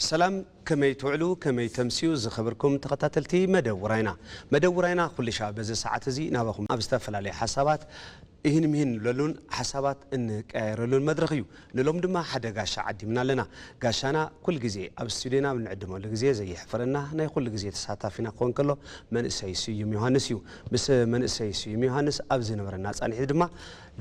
ሰላም፣ ከመይ ትውዕሉ፣ ከመይ ተምስዩ ዝኸበርኩም ተኸታተልቲ መደብ ውራይና። መደብ ውራይና ኩሉ ሻዕ በዚ ሰዓት እዚ ናባኹም ኣብ ዝተፈላለዩ ሓሳባት ይህን ምሂን ንብለሉን ሓሳባት እንቀያየረሉን መድረኽ እዩ። ንሎም ድማ ሓደ ጋሻ ዓዲምና ኣለና። ጋሻና ኩል ግዜ ኣብ ስቱዲዮና ብንዕድመሉ ግዜ ዘየሕፍረና ናይ ኩሉ ግዜ ተሳታፊና ክኾን ከሎ መንእሰይ ስዩም ዮሃንስ እዩ። ምስ መንእሰይ ስዩም ዮሃንስ ኣብ ዝነበረና ጻንሒት ድማ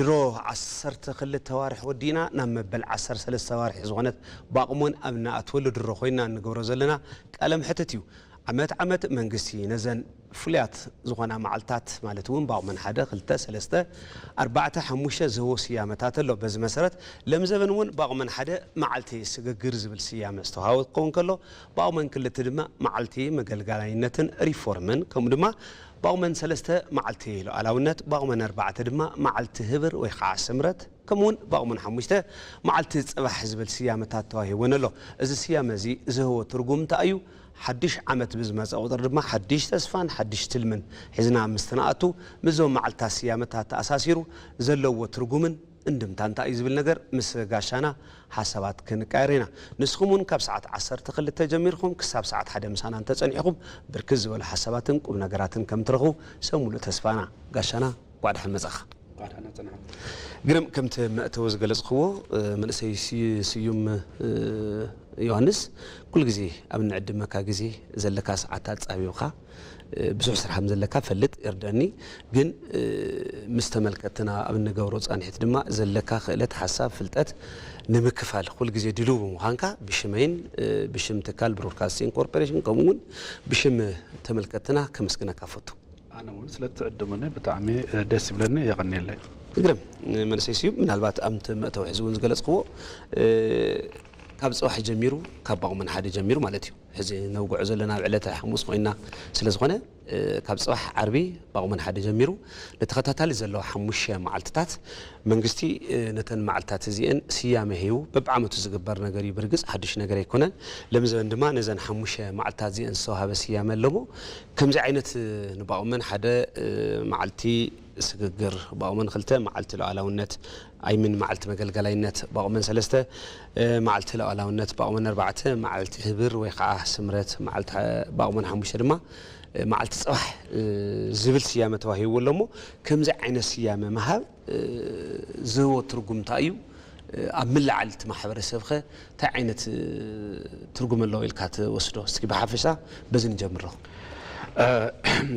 ድሮ ዓሰርተ ክልተ ኣዋርሕ ወዲእና ናብ መበል ዓሰርተ ሰለስተ ኣዋርሕ ዝኾነት ብኣቕሞን ኣብ ንኣትወሉ ድሮ ኮይና እንገብሮ ዘለና ቃለ መሕትት እዩ። ዓመት ዓመት መንግስቲ ነዘን ፍሉያት ዝኾና መዓልታት ማለት እውን ብኣቕመን ሓደ፣ ክልተ፣ ሰለስተ፣ ኣርባዕተ፣ ሓሙሽተ ዝህቦ ስያመታት ኣሎ። በዚ መሰረት ለምዘበን እውን ብኣቕመን ሓደ መዓልቲ ስግግር ዝብል ስያመ ዝተዋሃቦ ክኸውን ከሎ ብኣቕመን ክልተ ድማ መዓልቲ መገልገላይነትን ሪፎርምን ከምኡ ድማ ብኣቕመን ሰለስተ መዓልቲ ሉዓላውነት፣ ብኣቕመን ኣርባዕተ ድማ መዓልቲ ህብር ወይ ከዓ ስምረት፣ ከምኡውን ብኣቕመን ሓሙሽተ መዓልቲ ጽባሕ ዝብል ስያመታት ተዋሂብወን ኣሎ። እዚ ስያመ እዚ ዝህቦ ትርጉም እንታይ እዩ? ሓድሽ ዓመት ብዝመጸ ቁጽሪ ድማ ሓድሽ ተስፋን ሓድሽ ትልምን ሒዝና ምስ ንኣቱ ምስዞም መዓልታት ስያመታት ተኣሳሲሩ ዘለዎ ትርጉምን እንድምታ እንታይ እዩ ዝብል ነገር ምስ ጋሻና ሓሳባት ክንቃየር ኢና። ንስኹም እውን ካብ ሰዓት ዓሰርተ ክልተ ጀሚርኩም ክሳብ ሰዓት ሓደ ምሳና እንተጸኒሕኩም ብርክት ዝበሉ ሓሳባትን ቁም ነገራትን ከም ትረኽቡ ሰብ ሙሉእ ተስፋና። ጋሻና እንኳዕ ደሓን መጻኻ። ግርም፣ ከምቲ መእተዊ ዝገለጽክዎ መንእሰይ ስዩም ዮሃንስ ኩሉ ግዜ ኣብ እንዕድመካ ግዜ ዘለካ ሰዓታት ጻቢብካ ብዙሕ ስራሕ ከም ዘለካ ፈልጥ ይርደኒ። ግን ምስ ተመልከትና ኣብ እንገብሮ ጻንሒት ድማ ዘለካ ክእለት፣ ሓሳብ፣ ፍልጠት ንምክፋል ኩሉ ግዜ ድሉው ብምዃንካ ብሽመይን ብሽም ትካል ብሮድካስቲንግ ኮርፖሬሽን ከምኡ እውን ብሽም ተመልከትና ከመስግነካ ፈቱ። ኣነ እውን ስለ እትዕድሙኒ ብጣዕሚ ደስ ይብለኒ፣ የቐንየለይ። ግርም፣ መንእሰይ ስዩም፣ ምናልባት ኣብቲ መእተዊ ሕዚ እውን ዝገለጽክዎ ካብ ጽባሕ ጀሚሩ ካብ ባቑመን ሓደ ጀሚሩ ማለት እዩ። ሕዚ ነውግዖ ዘለና ኣብ ዕለተ ሓሙስ ኮይና ስለ ዝኾነ ካብ ጽባሕ ዓርቢ ባቑመን ሓደ ጀሚሩ ንተኸታታሊ ዘለዋ ሓሙሽተ መዓልትታት መንግስቲ ነተን መዓልትታት እዚአን ስያመ ሂቡ በብዓመቱ ዝግበር ነገር እዩ። ብርግጽ ሓድሽ ነገር ኣይኮነን። ለምዘበን ድማ ነዘን ሓሙሽተ መዓልትታት እዚአን ዝተዋሃበ ስያመ ኣለዎ። ከምዚ ዓይነት ንባቑመን ሓደ መዓልቲ ስግግር፣ ባቑመን ክልተ መዓልቲ ሉዓላውነት ኣይምን መዓልቲ መገልገላይነት፣ ባቑመን ሰለስተ መዓልቲ ሉዓላውነት፣ ባቑመን ኣርባዕተ መዓልቲ ህብር ወይ ከዓ ስምረት፣ መዓልቲ ባቑመን ሓሙሽተ ድማ መዓልቲ ጽባሕ ዝብል ስያመ ተዋሂብዎ ኣሎ። እሞ ከምዚ ዓይነት ስያመ ምሃብ ዝህቦ ትርጉም እንታይ እዩ? ኣብ ምልዓል እቲ ማሕበረሰብኸ እንታይ ዓይነት ትርጉም ኣለዎ ኢልካ ትወስዶ? እስኪ ብሓፈሻ በዚ ንጀምሮ።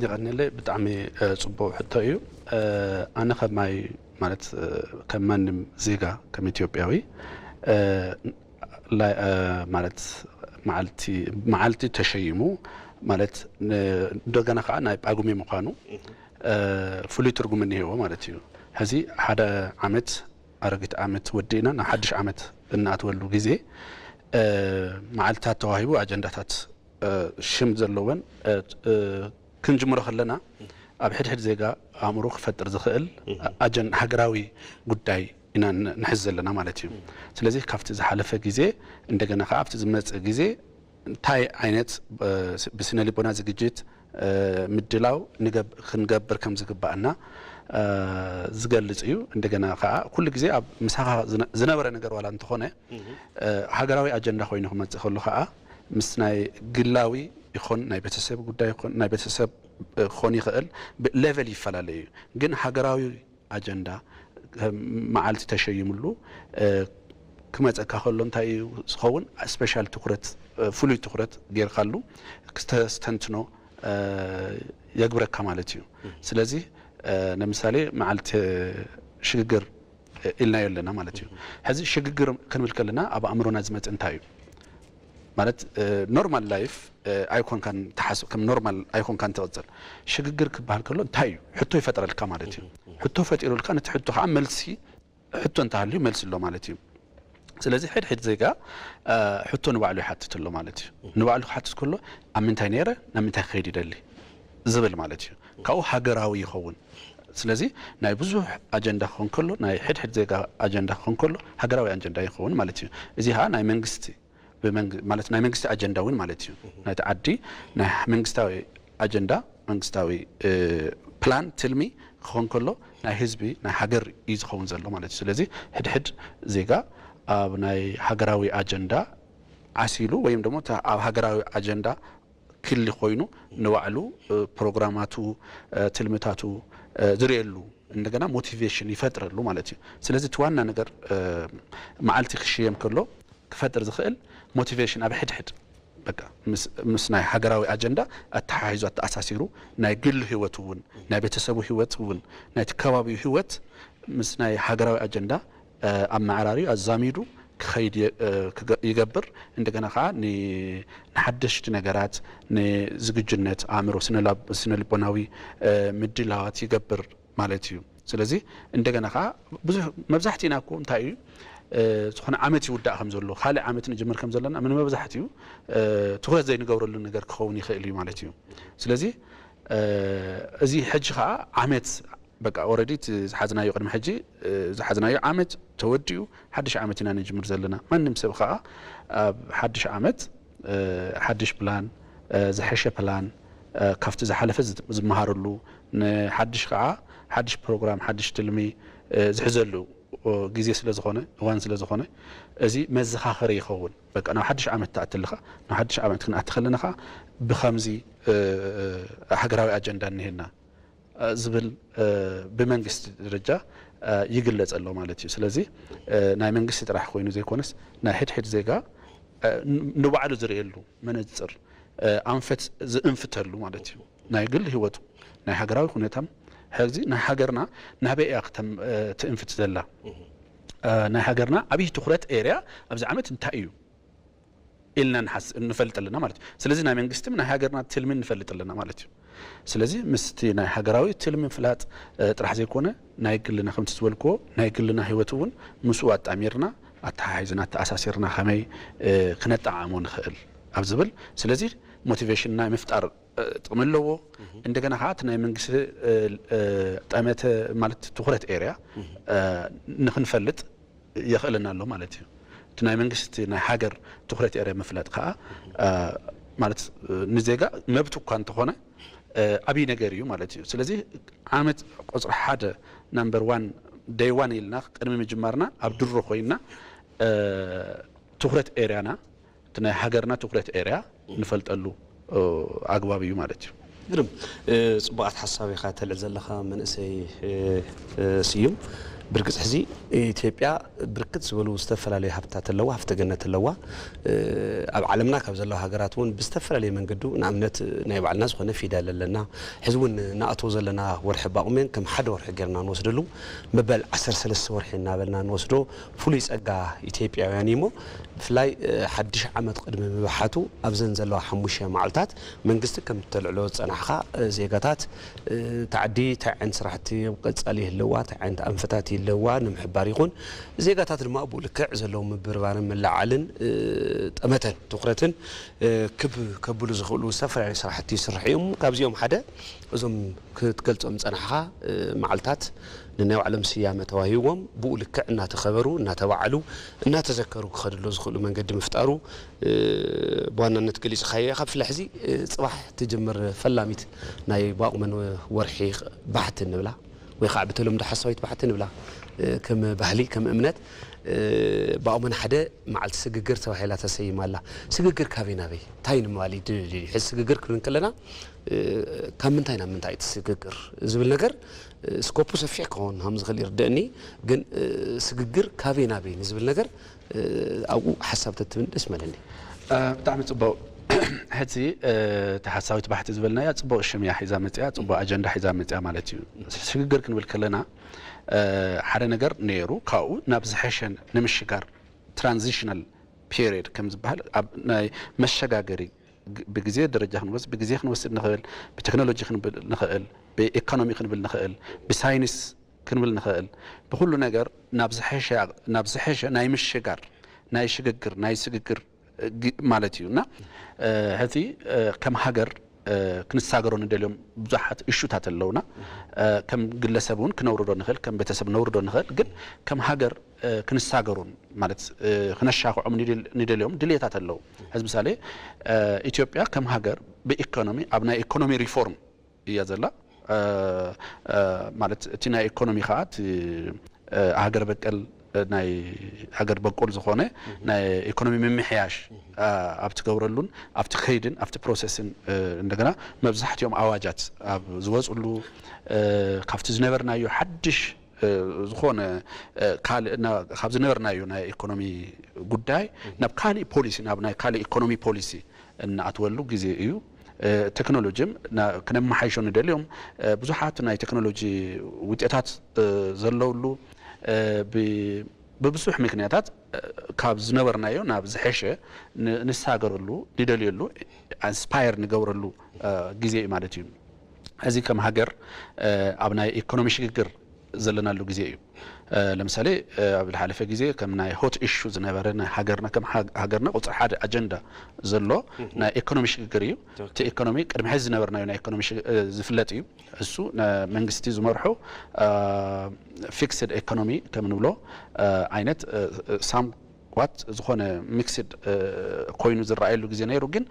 ይቐንለ፣ ብጣዕሚ ጽቡቕ ሕቶ እዩ። ኣነ ከማይ ማለት ከም ማንም ዜጋ ከም ኢትዮጵያዊ ማለት መዓልቲ መዓልቲ ተሸይሙ ማለት እንደገና ከዓ ናይ ጳጉሜ ምዃኑ ፍሉይ ትርጉም እኒሄዎ ማለት እዩ። ሕዚ ሓደ ዓመት ኣረጊት ዓመት ወዲእና ናብ ሓድሽ ዓመት እንኣትወሉ ግዜ መዓልትታት ተዋሂቡ ኣጀንዳታት ሽም ዘለወን ክንጅምሮ ከለና ኣብ ሕድሕድ ዜጋ ኣእምሮ ክፈጥር ዝኽእል ኣጀን ሃገራዊ ጉዳይ ኢና ንሕዝ ዘለና ማለት እዩ። ስለዚ ካብቲ ዝሓለፈ ግዜ እንደገና ከዓ ኣብቲ ዝመፅእ ግዜ እንታይ ዓይነት ብስነ ልቦና ዝግጅት ምድላው ክንገብር ከም ዝግባኣና ዝገልፅ እዩ። እንደገና ከዓ ኩሉ ግዜ ኣብ ምሳኻ ዝነበረ ነገር ዋላ እንተኾነ ሃገራዊ ኣጀንዳ ኮይኑ ክመፅእ ከሎ ከዓ ምስ ናይ ግላዊ ይኾን ናይ ቤተሰብ ጉዳይ ይኾን ናይ ቤተሰብ ክኾን ይኽእል ሌቨል ይፈላለ እዩ። ግን ሃገራዊ ኣጀንዳ መዓልቲ ተሸይምሉ ክመፀካ ከሎ እንታይ እዩ ዝኸውን? ስፔሻል ትኩረት ፍሉይ ትኩረት ጌርካሉ ክተስተንትኖ የግብረካ ማለት እዩ። ስለዚ ለምሳሌ መዓልቲ ሽግግር ኢልናዮ ኣለና ማለት እዩ። ሕዚ ሽግግር ክንብል ከለና ኣብ ኣእምሮና ዝመፅእ እንታይ እዩ? ማለት ኖርማል ላይፍ ኣይኮንካን ትሓስብ፣ ከም ኖርማል ኣይኮንካን ትቕፅል። ሽግግር ክበሃል ከሎ እንታይ እዩ? ሕቶ ይፈጥረልካ ማለት እዩ። ሕቶ ፈጢሩልካ ነቲ ሕቶ ከዓ መልሲ ሕቶ እንተሃልዩ መልሲ ኣሎ ማለት እዩ። ስለዚ ሕድ ሕድ ዜጋ ሕቶ ንባዕሉ ይሓትት ኣሎ ማለት እዩ። ንባዕሉ ክሓትት ከሎ ኣብ ምንታይ ነይረ ናብ ምንታይ ክኸይድ ይደሊ ዝብል ማለት እዩ። ካብኡ ሃገራዊ ይኸውን። ስለዚ ናይ ብዙሕ ኣጀንዳ ክኾን ከሎ ናይ ሕድ ሕድ ዜጋ ኣጀንዳ ክኾን ከሎ ሃገራዊ ኣጀንዳ ይኸውን ማለት እዩ። እዚ ከዓ ናይ መንግስቲ ማለት ናይ መንግስቲ ኣጀንዳ እውን ማለት እዩ። ናይቲ ዓዲ ናይ መንግስታዊ ኣጀንዳ መንግስታዊ ፕላን ትልሚ ክኾን ከሎ ናይ ህዝቢ ናይ ሃገር እዩ ዝኸውን ዘሎ ማለት እዩ። ስለዚ ሕድሕድ ዜጋ ኣብ ናይ ሃገራዊ ኣጀንዳ ዓሲሉ ወይም ደሞ ኣብ ሃገራዊ ኣጀንዳ ክሊ ኮይኑ ንባዕሉ ፕሮግራማቱ ትልምታቱ ዝርእየሉ እንደገና ሞቲቬሽን ይፈጥረሉ ማለት እዩ። ስለዚ እቲ ዋና ነገር መዓልቲ ክሽየም ከሎ ክፈጥር ዝኽእል ሞቲቬሽን ኣብ ሕድሕድ በቃ ምስ ናይ ሃገራዊ ኣጀንዳ ኣተሓሒዙ ኣተኣሳሲሩ ናይ ግል ህይወት እውን ናይ ቤተሰቡ ህይወት እውን ናይቲ ከባቢው ህይወት ምስ ናይ ሃገራዊ ኣጀንዳ ኣመዓራርዩ ኣዛሚዱ ክኸይድ ይገብር። እንደገና ከዓ ንሓደሽቲ ነገራት ንዝግጁነት ኣእምሮ ስነ ልቦናዊ ምድላዋት ይገብር ማለት እዩ። ስለዚ እንደገና ከዓ ብዙሕ መብዛሕትእና እኮ እንታይ እዩ ዝኾነ ዓመት ይውዳእ ከም ዘሎ ካልእ ዓመት ንጅምር ከም ዘለና ምን መብዛሕትኡ ትኩረት ዘይንገብረሉ ነገር ክኸውን ይኽእል እዩ ማለት እዩ። ስለዚ እዚ ሕጂ ከዓ ዓመት በቃ ኦረዲ ዝሓዝናዮ ቅድሚ ሕጂ ዝሓዝናዮ ዓመት ተወዲኡ ሓድሽ ዓመት ኢና ንጅምር ዘለና። ማንም ሰብ ከዓ ኣብ ሓድሽ ዓመት ሓድሽ ፕላን ዝሐሸ ፕላን ካብቲ ዝሓለፈ ዝመሃረሉ ንሓድሽ ከዓ ሓድሽ ፕሮግራም ሓድሽ ትልሚ ዝሕዘሉ ግዜ ስለ ዝኾነ እዋን ስለ ዝኾነ እዚ መዘኻኸሪ ይኸውን። በቃ ናብ ሓድሽ ዓመት ትኣትልኻ ናብ ሓድሽ ዓመት ክንኣቲ ከለና ከዓ ብከምዚ ሃገራዊ ኣጀንዳ እኒሄና ዝብል ብመንግስቲ ደረጃ ይግለፅ ኣሎ ማለት እዩ። ስለዚ ናይ መንግስቲ ጥራሕ ኮይኑ ዘይኮነስ ናይ ሕድሕድ ዜጋ ንባዕሉ ዝርእየሉ መነፅር ኣንፈት ዝእንፍተሉ ማለት እዩ። ናይ ግል ህይወቱ ናይ ሃገራዊ ኩነታም ሕዚ ናይ ሃገርና ናበይ እያ ትእንፍት ዘላ ናይ ሃገርና ዓብይ ትኩረት ኤርያ ኣብዚ ዓመት እንታይ እዩ ኢልና ንፈልጥ ኣለና ማለት እዩ። ስለዚ ናይ መንግስትን ናይ ሃገርና ትልሚ ንፈልጥ ኣለና ማለት እዩ። ስለዚ ምስቲ ናይ ሃገራዊ ትልሚ ምፍላጥ ጥራሕ ዘይኮነ ናይ ግልና ከምቲ ዝበልክዎ ናይ ግልና ህይወት እውን ምስኡ ኣጣሚርና ኣተሓሒዝና ኣተኣሳሲርና ከመይ ክነጠዓዕሞ ንኽእል ኣብ ዝብል ስለዚ ሞቲቬሽን ናይ ምፍጣር ጥቕሚ ኣለዎ። እንደገና ከዓ እቲ ናይ መንግስቲ ጠመተ ማለት ትኩረት ኤርያ ንክንፈልጥ የኽእለና ኣሎ ማለት እዩ። እቲ ናይ መንግስቲ ናይ ሃገር ትኩረት ኤርያ ምፍላጥ ከዓ ማለት ንዜጋ መብት እኳ እንተኾነ ዓብይ ነገር እዩ ማለት እዩ። ስለዚ ዓመት ቁፅሪ ሓደ ናምበር ዋን ደይ ዋን ኢልና ቅድሚ ምጅማርና ኣብ ድሮ ኮይንና ትኩረት ኤርያና እቲ ናይ ሃገርና ትኩረት ኤርያ ንፈልጠሉ ኣግባብ እዩ ማለት እዩ። ግርም ፅቡቃት ሓሳብ ኢኻ ተልዕ ዘለኻ መንእሰይ ስዩም። ብርግፅ ሕዚ ኢትዮጵያ ብርክት ዝበሉ ዝተፈላለዩ ሃብትታት ኣለዋ፣ ሃፍተ ገነት ኣለዋ። ኣብ ዓለምና ካብ ዘለዋ ሃገራት እውን ብዝተፈላለየ መንገዱ ንኣብነት ናይ ባዕልና ዝኾነ ፊደል ኣለና። ሕዚ እውን ንኣትዎ ዘለና ወርሒ ባቑሜን ከም ሓደ ወርሒ ጌርና ንወስደሉ መበል ዓሰርተ ሰለስተ ወርሒ እናበልና ንወስዶ ፍሉይ ጸጋ ኢትዮጵያውያን እዩ እሞ ብፍላይ ሓድሽ ዓመት ቅድሚ ምብሓቱ ኣብዘን ዘለዋ ሓሙሽተ መዓልታት መንግስቲ ከም ተልዕሎ ዝጸናሕኻ ዜጋታት እታ ዓዲ እንታይ ዓይነት ስራሕቲ ኣብ ቀጻሊ ይህልዋ እንታይ ዓይነት ኣንፈታት ይህልዋ ንምሕባር ይኹን ዜጋታት ድማ ብኡ ልክዕ ዘለዎም ምብርባርን ምልዕዓልን ጠመተን ትኹረትን ክብ ከብሉ ዝኽእሉ ዝተፈላለዩ ስራሕቲ ይስራሕ እዮም ካብዚኦም ሓደ እዞም ክትገልጾም ዝጸናሕኻ መዓልታት ንናይ ባዕሎም ስያመ ተዋሂብዎም ብኡ ልክዕ እናተኸበሩ እናተባዓሉ እናተዘከሩ ክኸዱ ኣሎ ዝኽእሉ መንገዲ ምፍጣሩ ብዋናነት ገሊጽኻዮ ኢኻ ብፍላይ ሕዚ ጽባሕ ትጅምር ፈላሚት ናይ ባቑመን ወርሒ ባሕቲ ንብላ ወይ ከዓ ብተለምዶ ሓሳዊት ባሕቲ ንብላ ከም ባህሊ ከም እምነት ባቑመን ሓደ መዓልቲ ስግግር ተባሂላ ተሰይማ ኣላ። ስግግር ካበይ ናበይ እንታይ ንምባል እዩ ድልድል እዩ? ሕዚ ስግግር ክንብል ከለና ካብ ምንታይ ናብ ምንታይ እቲ ስግግር ዝብል ነገር ስኮፑ ሰፊሕ ክኸውን ከም ዝኽእል ይርደእኒ። ግን ስግግር ካበይ ናበይ ንዝብል ነገር ኣብኡ ሓሳብ ተትብን ደስ መለኒ። ብጣዕሚ ፅቡቅ። ሕዚ እቲ ሓሳዊት ባሕቲ ዝበልናያ ፅቡቅ ሽም እያ ሒዛ መፅያ፣ ፅቡቅ ኣጀንዳ ሒዛ መፅያ ማለት እዩ። ስግግር ክንብል ከለና ሓደ ነገር ነይሩ ካብኡ ናብ ዝሐሸ ንምሽጋር ትራንዚሽናል ፔሪድ ከም ዝበሃል ኣብ ናይ መሸጋገሪ ብግዜ ደረጃ ክንወስድ ብግዜ ክንወስድ ንኽእል፣ ብቴክኖሎጂ ክንብል ንኽእል፣ ብኢኮኖሚ ክንብል ንኽእል፣ ብሳይንስ ክንብል ንኽእል፣ ብኹሉ ነገር ናብ ዝሐሸ ናይ ምሽጋር ናይ ሽግግር ናይ ስግግር ማለት እዩ እና ሕዚ ከም ሃገር ክንሳገሮ ንደልዮም ብዙሓት እሹታት ኣለውና። ከም ግለሰብ እውን ክነውርዶ ንኽእል፣ ከም ቤተሰብ ነውርዶ ንኽእል፣ ግን ከም ሃገር ክንሳገሩን ማለት ክነሻኽዖም ንደልዮም ድልየታት ኣለዉ። ሕዚ ምሳሌ ኢትዮጵያ ከም ሃገር ብኢኮኖሚ ኣብ ናይ ኢኮኖሚ ሪፎርም እያ ዘላ። ማለት እቲ ናይ ኢኮኖሚ ከዓ እቲ ሃገር በቀል ናይ ሃገር በቆል ዝኾነ ናይ ኢኮኖሚ ምምሕያሽ ኣብ ትገብረሉን ኣብቲ ከይድን ኣብቲ ፕሮሰስን እንደገና መብዛሕትኦም ኣዋጃት ኣብ ዝወፅሉ ካብቲ ዝነበርናዮ ሓድሽ ዝኾነ ካልእ ካብ ዝነበርናዮ ናይ ኢኮኖሚ ጉዳይ ናብ ካልእ ፖሊሲ ናብ ናይ ካልእ ኢኮኖሚ ፖሊሲ እንኣትወሉ ግዜ እዩ። ቴክኖሎጂም ክነመሓይሾ ንደልዮም ብዙሓት ናይ ቴክኖሎጂ ውጤታት ዘለውሉ ብብዙሕ ምክንያታት ካብ ዝነበርናዮ ናብ ዝሐሸ ንሳገረሉ ንደልየሉ ኣንስፓየር ንገብረሉ ግዜ እዩ ማለት እዩ። እዚ ከም ሃገር ኣብ ናይ ኢኮኖሚ ሽግግር ዘለናሉ ግዜ እዩ። ለምሳሌ ኣብ ዝሓለፈ ግዜ ከም ናይ ሆት ኢሹ ዝነበረ ናይ ሃገርና ከም ሃገርና ቁፅሪ ሓደ ኣጀንዳ ዘሎ ናይ ኢኮኖሚ ሽግግር እዩ። እቲ ኢኮኖሚ ቅድሚ ሕዚ ዝነበርናዮ ናይ ኢኮኖሚ ዝፍለጥ እዩ። እሱ መንግስቲ ዝመርሖ ፊክስድ ኢኮኖሚ ከም ንብሎ ዓይነት ሳም ዋት ዝኾነ ሚክስድ ኮይኑ ዝረኣየሉ ግዜ ነይሩ። ግን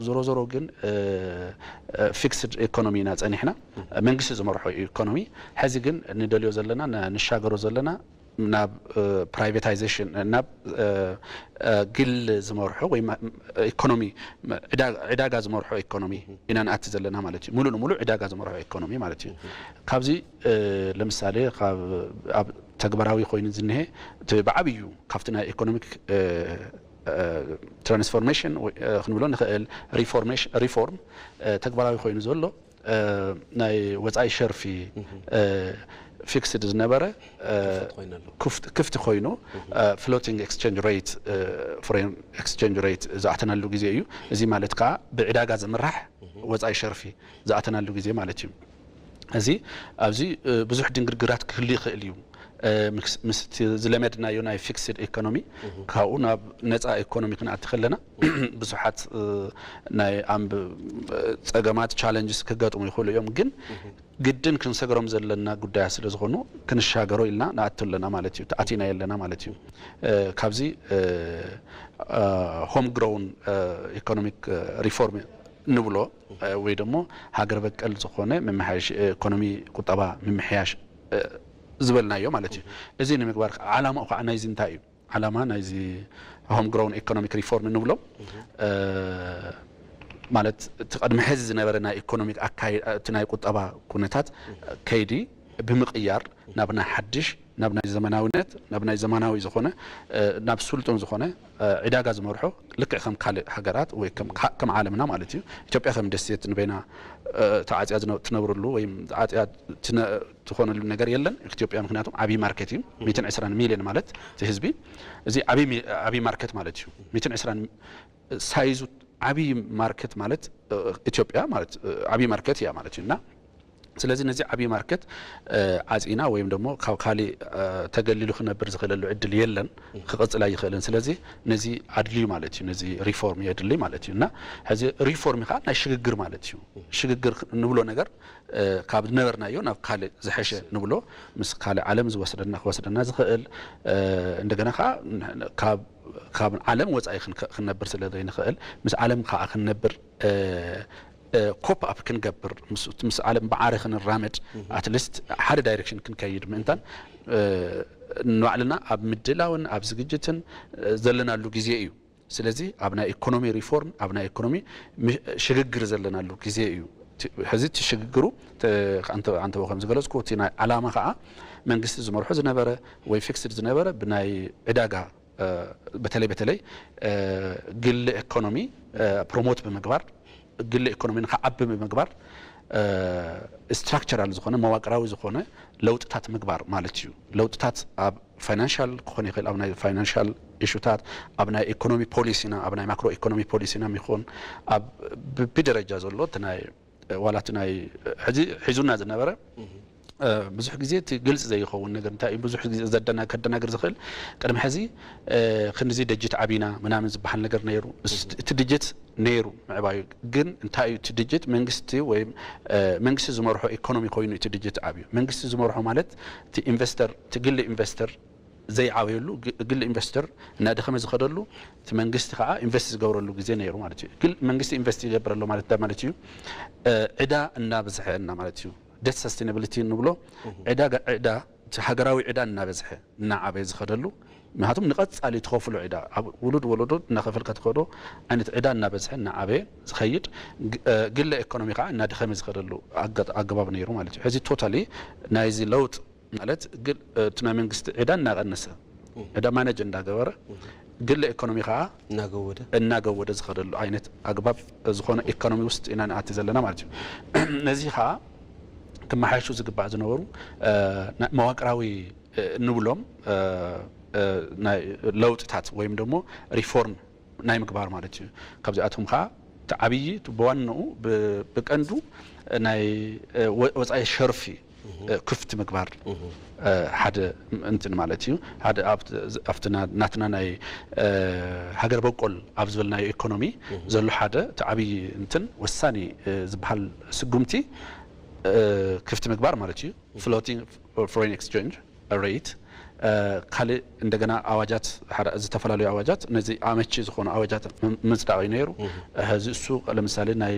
ዞሮ ዞሮ ግን ፊክስድ ኢኮኖሚ ኢና ፀኒሕና። መንግስቲ ዝመርሖ ኢኮኖሚ ሕዚ ግን ንደልዮ ዘለና ንሻገሮ ዘለና ናብ ፕራይቬታይዜሽን ናብ ግል ዝመርሖ ወይ ኢኮኖሚ ዕዳጋ ዝመርሖ ኢኮኖሚ ኢና ንኣቲ ዘለና ማለት እዩ። ሙሉ ንሙሉ ዕዳጋ ዝመርሖ ኢኮኖሚ ማለት እዩ። ካብዚ ለምሳሌ ኣብ ተግባራዊ ኮይኑ ዝኒሀ እቲ ብዓብዩ ካብቲ ናይ ኢኮኖሚክ ትራንስፎርሜሽን ክንብሎ ንኽእል ሪፎርም ተግባራዊ ኮይኑ ዘሎ ናይ ወፃኢ ሸርፊ ፊክስድ ዝነበረ ክፍቲ ኮይኑ ፍሎቲንግ ኤክስቸንጅ ሬት ፎሬን ኤክስቸንጅ ሬት ዝኣተናሉ ግዜ እዩ። እዚ ማለት ከዓ ብዕዳጋ ዝምራሕ ወፃኢ ሸርፊ ዝኣተናሉ ግዜ ማለት እዩ። እዚ ኣብዚ ብዙሕ ድንግርግራት ክህሉ ይኽእል እዩ። ምስ ዝለመድናዮ ናይ ፊክስድ ኢኮኖሚ ካብኡ ናብ ነፃ ኢኮኖሚ ክንኣቲ ከለና ብዙሓት ናይ ኣምብ ፀገማት ቻለንጅስ ክገጥሙ ይኽእሉ እዮም። ግን ግድን ክንሰግሮም ዘለና ጉዳያት ስለ ዝኾኑ ክንሻገሮ ኢልና ንኣቱ ኣለና ማለት እዩ። ተኣቲና የለና ማለት እዩ። ካብዚ ሆም ግሮውን ኢኮኖሚክ ሪፎርም ንብሎ ወይ ደሞ ሃገር በቀል ዝኾነ ምምሓያሽ ኢኮኖሚ ቁጠባ ምምሕያሽ ዝበልናዮ ማለት እዩ። እዚ ንምግባር ዓላማኡ ከዓ ናይዚ እንታይ እዩ? ዓላማ ናይዚ ሆም ግሮውን ኢኮኖሚክ ሪፎርም እንብሎ ማለት እቲ ቅድሚ ሕዚ ዝነበረ ናይ ኢኮኖሚክ ኣካይ እቲ ናይ ቁጠባ ኩነታት ከይዲ ብምቕያር ናብ ናይ ሓድሽ ናብ ናይ ዘመናዊነት ናብ ናይ ዘመናዊ ዝኾነ ናብ ስልጡን ዝኾነ ዕዳጋ ዝመርሖ ልክዕ ከም ካልእ ሃገራት ወይ ከም ዓለምና ማለት እዩ። ኢትዮጵያ ከም ደሴት ንበይና ተዓፅያ ትነብርሉ ወይ ተዓፅያ ትኾነሉ ነገር የለን። ኢትዮጵያ ምክንያቱም ዓብዪ ማርኬት እዩ። ሚትን ዕስራን ሚሊዮን ማለት እቲ ህዝቢ እዚ ዓብዪ ማርኬት ማለት እዩ። ሚትን ዕስራን ሳይዙ ዓብዪ ማርኬት ማለት ኢትዮጵያ ማለት ዓብዪ ማርኬት እያ ማለት እዩ እና ስለዚ ነዚ ዓብዪ ማርኬት ዓፂና ወይም ደሞ ካብ ካሊእ ተገሊሉ ክነብር ዝኽእለሉ ዕድል የለን፣ ክቕፅል ኣይኽእልን። ስለዚ ነዚ ኣድልዩ ማለት እዩ፣ ነዚ ሪፎርም የድሊ ማለት እዩ እና ሕዚ ሪፎርም ከዓ ናይ ሽግግር ማለት እዩ። ሽግግር ንብሎ ነገር ካብ ዝነበርናዮ ናብ ካልእ ዝሐሸ ንብሎ ምስ ካልእ ዓለም ዝወስደና ክወስደና ዝኽእል እንደገና ከዓ ካብ ዓለም ወፃኢ ክንነብር ስለ ዘይንኽእል ምስ ዓለም ከዓ ክንነብር ኮፕ ኣፕ ክንገብር ምስ ዓለም ብዓረ ክንራመድ ኣትሊስት ሓደ ዳይሬክሽን ክንከይድ ምእንታን ንባዕልና ኣብ ምድላውን ኣብ ዝግጅትን ዘለናሉ ግዜ እዩ። ስለዚ ኣብ ናይ ኢኮኖሚ ሪፎርም ኣብ ናይ ኢኮኖሚ ሽግግር ዘለናሉ ግዜ እዩ። ሕዚ እቲ ሽግግሩ ኣንተቦ ከም ዝገለፅኩ እቲ ናይ ዓላማ ከዓ መንግስቲ ዝመርሖ ዝነበረ ወይ ፊክስድ ዝነበረ ብናይ ዕዳጋ በተለይ በተለይ ግሊ ኢኮኖሚ ፕሮሞት ብምግባር ግሊ ኢኮኖሚ ንክዓቢ ብምግባር ስትራክቸራል ዝኾነ መዋቅራዊ ዝኾነ ለውጥታት ምግባር ማለት እዩ። ለውጥታት ኣብ ፋይናንሻል ክኾን ይኽእል፣ ኣብ ናይ ፋይናንሻል ኢሹታት፣ ኣብ ናይ ኢኮኖሚ ፖሊሲና፣ ኣብ ናይ ማክሮ ኢኮኖሚ ፖሊሲና ይኹን ኣብ ብደረጃ ዘሎ እቲ ናይ ዋላ እቲ ናይ ሕዚ ሒዙና ዝነበረ ብዙሕ ግዜ እቲ ግልፂ ዘይኸውን ነገር እንታይ እዩ? ብዙሕ ግዜ ዘደና ከደናግር ዝኽእል ቅድሚ ሕዚ ክንዚ ደጅት ዓቢና ምናምን ዝበሃል ነገር ነይሩ። እቲ ድጅት ነይሩ ምዕባዩ ግን እንታይ እዩ እቲ ድጅት መንግስቲ ወይ መንግስቲ ዝመርሖ ኢኮኖሚ ኮይኑ እቲ ድጅት ዓብዩ መንግስቲ ዝመርሖ ማለት እቲ ኢንቨስተር እቲ ግሊ ኢንቨስተር ዘይዓበየሉ ግሊ ኢንቨስተር እናደኸመ ዝኸደሉ እቲ መንግስቲ ከዓ ኢንቨስት ዝገብረሉ ግዜ ነይሩ ማለት እዩ። ግን መንግስቲ ኢንቨስት ይገብር ኣሎ ማለት እንታይ ማለት እዩ? ዕዳ እናብዝሐ እና ማለት እዩ። ደት ሰስቴናብሊቲ እንብሎ ዕዳ ዕዳ እቲ ሃገራዊ ዕዳ እናበዝሐ እናዓበየ ዝኸደሉ፣ ምክንያቱም ንቐፃሊ ትኸፍሎ ዕዳ ኣብ ውሉድ ወለዶ እናኸፈልካ ትኸዶ ዓይነት ዕዳ እናበዝሐ እናዓበየ ዝኸይድ፣ ግለ ኢኮኖሚ ከዓ እናደኸመ ዝኸደሉ ኣገባብ ነይሩ ማለት እዩ። ሕዚ ቶታሊ ናይዚ ለውጥ ማለት እቲ ናይ መንግስቲ ዕዳ እናቐነሰ፣ ዕዳ ማነጅ እንዳገበረ፣ ግለ ኢኮኖሚ ከዓ እናገወደ እናገወደ ዝኸደሉ ዓይነት ኣግባብ ዝኾነ ኢኮኖሚ ውስጥ ኢና ንኣቲ ዘለና ማለት እዩ። ነዚ ከዓ ክመሓየሹ ዝግባእ ዝነበሩ መዋቅራዊ ንብሎም ናይ ለውጥታት ወይም ደግሞ ሪፎርም ናይ ምግባር ማለት እዩ። ካብዚኣቶም ከዓ እቲ ዓብዪ ብዋንኡ ብቀንዱ ናይ ወፃኢ ሸርፊ ክፍት ምግባር ሓደ እንትን ማለት እዩ። ሓደ ኣብቲ ናትና ናይ ሃገር በቆል ኣብ ዝበልናዮ ኢኮኖሚ ዘሎ ሓደ እቲ ዓብዪ እንትን ወሳኒ ዝበሃል ስጉምቲ ክፍት ምግባር ማለት እዩ። ፍሎቲንግ ፎሬን ኤክስቼንጅ ሬት ካልእ እንደገና ኣዋጃት ዝተፈላለዩ ኣዋጃት ነዚ ኣመቺ ዝኾኑ ኣዋጃት ምጽዳቕ እዩ ነይሩ። ሕዚ እሱ ለምሳሌ ናይ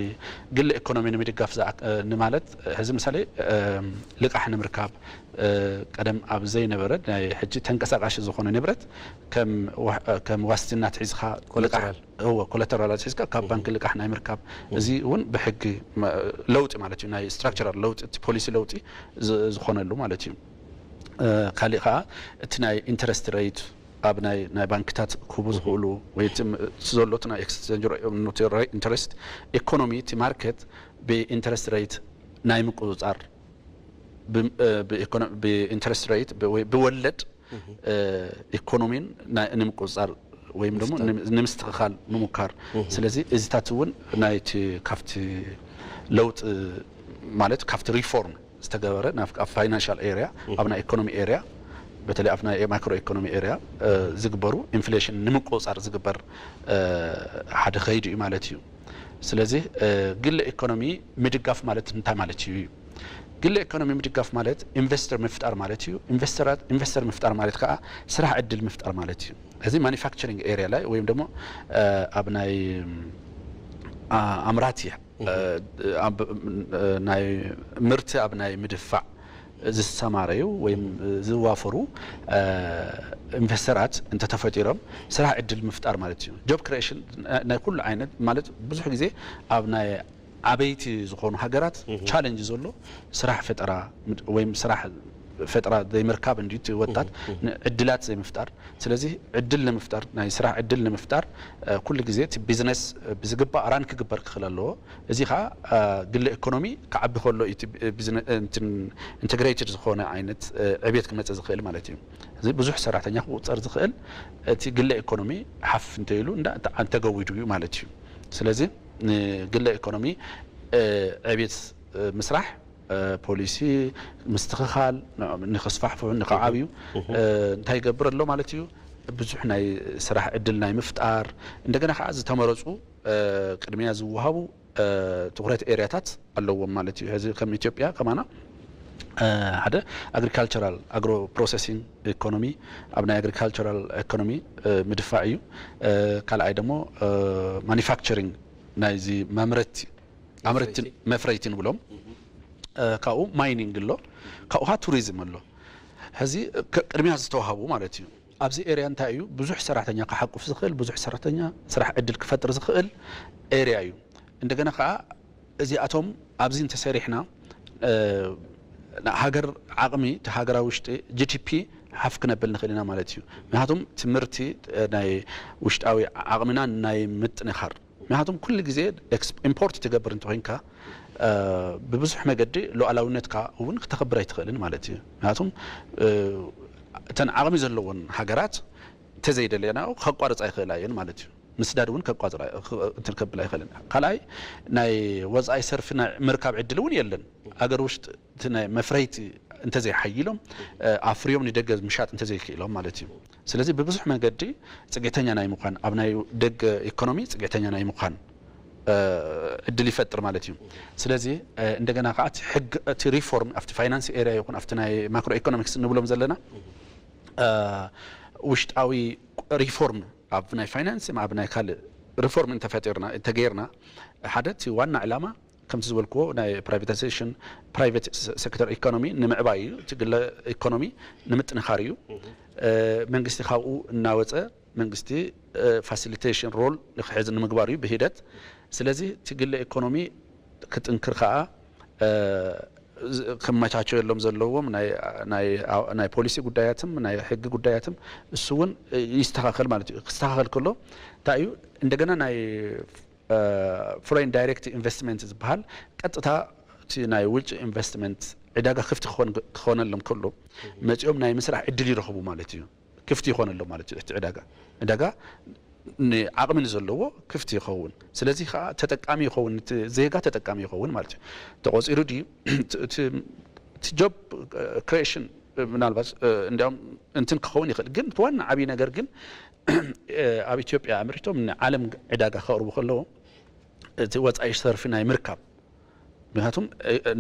ግል ኢኮኖሚ ንምድጋፍ ንማለት ሕዚ ምሳሌ ልቃሕ ንምርካብ ቀደም ኣብ ዘይነበረ ናይ ሕጂ ተንቀሳቃሺ ዝኾነ ንብረት ከም ዋስትና ትሒዝካ ኮላተራል እዎ ኮላተራላት ሒዝካ ካብ ባንክ ልቃሕ ናይ ምርካብ እዚ እውን ብሕጊ ለውጢ ማለት እዩ ናይ ስትራክቸራል ለውጢ እቲ ፖሊሲ ለውጢ ዝኾነሉ ማለት እዩ። ካሊእ ከዓ እቲ ናይ ኢንተረስት ሬት ኣብ ናይ ናይ ባንክታት ክህቡ ዝኽእሉ ወይ እቲ ዘለቱ ናይ ኤክስቼንጅ ኢንተረስት ኢኮኖሚ እቲ ማርኬት ብኢንተረስት ሬት ናይ ምቁፅፃር ብኢንተረስት ሬት ወይ ብወለድ ኢኮኖሚን ንምቁፅፃር ወይም ደግሞ ንምስትኽኻል ምሙካር። ስለዚ እዚታት እውን ናይቲ ካብቲ ለውጥ ማለት ካብቲ ሪፎርም ዝተገበረ ኣብ ፋይናንሻል ኤሪያ ኣብ ናይ ኢኮኖሚ ኤሪያ በተለይ ኣብ ናይ ማክሮ ኢኮኖሚ ኤሪያ ዝግበሩ ኢንፍሌሽን ንምቁፅፃር ዝግበር ሓደ ከይዲ እዩ ማለት እዩ። ስለዚ ግለ ኢኮኖሚ ምድጋፍ ማለት እንታይ ማለት እዩ? ግለ ኢኮኖሚ ምድጋፍ ማለት ኢንቨስተር ምፍጣር ማለት እዩ። ኢንቨስተራት ኢንቨስተር ምፍጣር ማለት ከዓ ስራሕ ዕድል ምፍጣር ማለት እዩ። እዚ ማኒፋክቸሪንግ ኤሪያ ላይ ወይም ደግሞ ኣብ ናይ ኣምራቲ ናይ ምርቲ ኣብ ናይ ምድፋዕ ዝሰማረዩ ወይም ዝዋፈሩ ኢንቨስተራት እንተተፈጢሮም ስራሕ ዕድል ምፍጣር ማለት እዩ። ጆብ ክሬሽን ናይ ኩሉ ዓይነት ማለት ብዙሕ ግዜ ኣብ ናይ ዓበይቲ ዝኾኑ ሃገራት ቻለንጅ ዘሎ ስራሕ ፈጠራ ወይም ስራሕ ፈጠራ ዘይምርካብ እንዲ ወጣት ዕድላት ዘይምፍጣር። ስለዚህ ዕድል ንምፍጣር ናይ ስራሕ ዕድል ንምፍጣር ኩሉ ግዜ እቲ ቢዝነስ ብዝግባእ ራን ክግበር ክኽእል ኣለዎ። እዚ ከዓ ግለ ኢኮኖሚ ክዓቢ ከሎ ኢንተግሬትድ ዝኾነ ዓይነት ዕብየት ክመፅእ ዝኽእል ማለት እዩ። እዚ ብዙሕ ሰራሕተኛ ክቁፀር ዝኽእል እቲ ግለ ኢኮኖሚ ሓፍ እንተይሉ እንተገዊዱ እዩ ማለት እዩ። ስለዚ ንግለ ኢኮኖሚ ዕብየት ምስራሕ ፖሊሲ ምስትኽኻል ንክስፋሕፍሑ ንክዓብዩ እንታይ ይገብር ኣሎ ማለት እዩ። ብዙሕ ናይ ስራሕ ዕድል ናይ ምፍጣር እንደገና ከዓ ዝተመረፁ ቅድሚያ ዝወሃቡ ትኩረት ኤሪያታት ኣለዎም ማለት እዩ። ሕዚ ከም ኢትዮጵያ ከማና ሓደ ኣግሪካልቸራል ኣግሮ ፕሮሰሲንግ ኢኮኖሚ ኣብ ናይ ኣግሪካልቸራል ኢኮኖሚ ምድፋዕ እዩ። ካልኣይ ደግሞ ማኒፋክቸሪንግ ናይዚ መምረቲ ኣምረቲ መፍረይቲ ንብሎም ካብኡ ማይኒንግ ኣሎ ካብኡ ከዓ ቱሪዝም ኣሎ። ሕዚ ቅድሚያ ዝተዋሃቡ ማለት እዩ። ኣብዚ ኤርያ እንታይ እዩ ብዙሕ ሰራሕተኛ ክሓቁፍ ዝኽእል ብዙሕ ሰራሕተኛ ስራሕ ዕድል ክፈጥር ዝኽእል ኤርያ እዩ። እንደገና ከዓ እዚኣቶም ኣብዚ እንተሰሪሕና ሃገር ዓቕሚ እቲ ሃገራዊ ውሽጢ ጂ ዲ ፒ ሓፍ ክነብል ንኽእል ኢና ማለት እዩ። ምክንያቱም ትምህርቲ ናይ ውሽጣዊ ዓቕምና ናይ ምጥንኻር ምክንያቱም ኩሉ ግዜ ኢምፖርት ትገብር እንተኮይንካ ብብዙሕ መገዲ ሉዓላዊነትካ እውን ክተኸብር ኣይትኽእልን ማለት እዩ። ምክንያቱም እተን ዓቕሚ ዘለዎን ሃገራት እንተዘይደለና ከቋርፃ ይኽእላ እየን ማለት እዩ። ምስዳድ እውን ከቋፅራ ከብል ኣይኽእልን። ካልኣይ ናይ ወፃኢ ሰርፊ ናይ ምርካብ ዕድል እውን የለን። ኣገር ውሽጢ እቲ ናይ መፍረይቲ እንተዘይሓይሎም ኣፍርዮም ንደገ ምሻጥ እንተዘይክኢሎም ማለት እዩ። ስለዚ ብብዙሕ መንገዲ ፅግዕተኛ ናይ ምዃን ኣብ ናይ ደገ ኢኮኖሚ ፅግዕተኛ ናይ ምዃን ዕድል ይፈጥር ማለት እዩ። ስለዚ እንደገና ከዓ እቲ ሕግ እቲ ሪፎርም ኣብቲ ፋይናንስ ኤሪያ ይኹን ኣብቲ ናይ ማክሮ ኢኮኖሚክስ ንብሎም ዘለና ውሽጣዊ ሪፎርም ኣብ ናይ ፋይናንስ ኣብ ናይ ካልእ ሪፎርም እንተፈጢርና እንተገይርና ሓደ እቲ ዋና ዕላማ ከምቲ ዝበልክዎ ናይ ፕራይቬታይዜሽን፣ ፕራይቬት ሴክተር ኢኮኖሚ ንምዕባይ እዩ፣ እቲ ግለ ኢኮኖሚ ንምጥንኻር እዩ። መንግስቲ ካብኡ እናወፀ መንግስቲ ፋሲሊቴሽን ሮል ንክሕዝ ንምግባር እዩ ብሂደት። ስለዚ እቲ ግለ ኢኮኖሚ ክጥንክር ከዓ ክመቻቸየሎም ዘለዎም ናይ ፖሊሲ ጉዳያትም ናይ ሕጊ ጉዳያትም እሱ እውን ይስተኻኸል ማለት እዩ። ክስተኻኸል ከሎ እንታይ እዩ እንደገና ናይ ፎሬን ዳይሬክት ኢንቨስትመንት ዝበሃል ቀጥታ እቲ ናይ ውጭ ኢንቨስትመንት ዕዳጋ ክፍቲ ክኾነሎም ከሎ መፂኦም ናይ ምስራሕ ዕድል ይረኽቡ ማለት እዩ። ክፍቲ ይኾነሎም ማለት እዩ። እቲ ዕዳጋ ዕዳጋ ዓቕሚ ንዘለዎ ክፍቲ ይኸውን። ስለዚ ከዓ ተጠቃሚ ይኸውን፣ ዜጋ ተጠቃሚ ይኸውን ማለት እዩ። ተቆፂሩ ድዩ እቲ ጆብ ክሬሽን? ምናልባት እንዲያውም እንትን ክኸውን ይኽእል፣ ግን እቲ ዋና ዓብዪ ነገር ግን ኣብ ኢትዮጵያ ኣምሪቶም ንዓለም ዕዳጋ ከቕርቡ ከለዎ እቲ ወፃኢ ሰርፊ ናይ ምርካብ፣ ምክንያቱም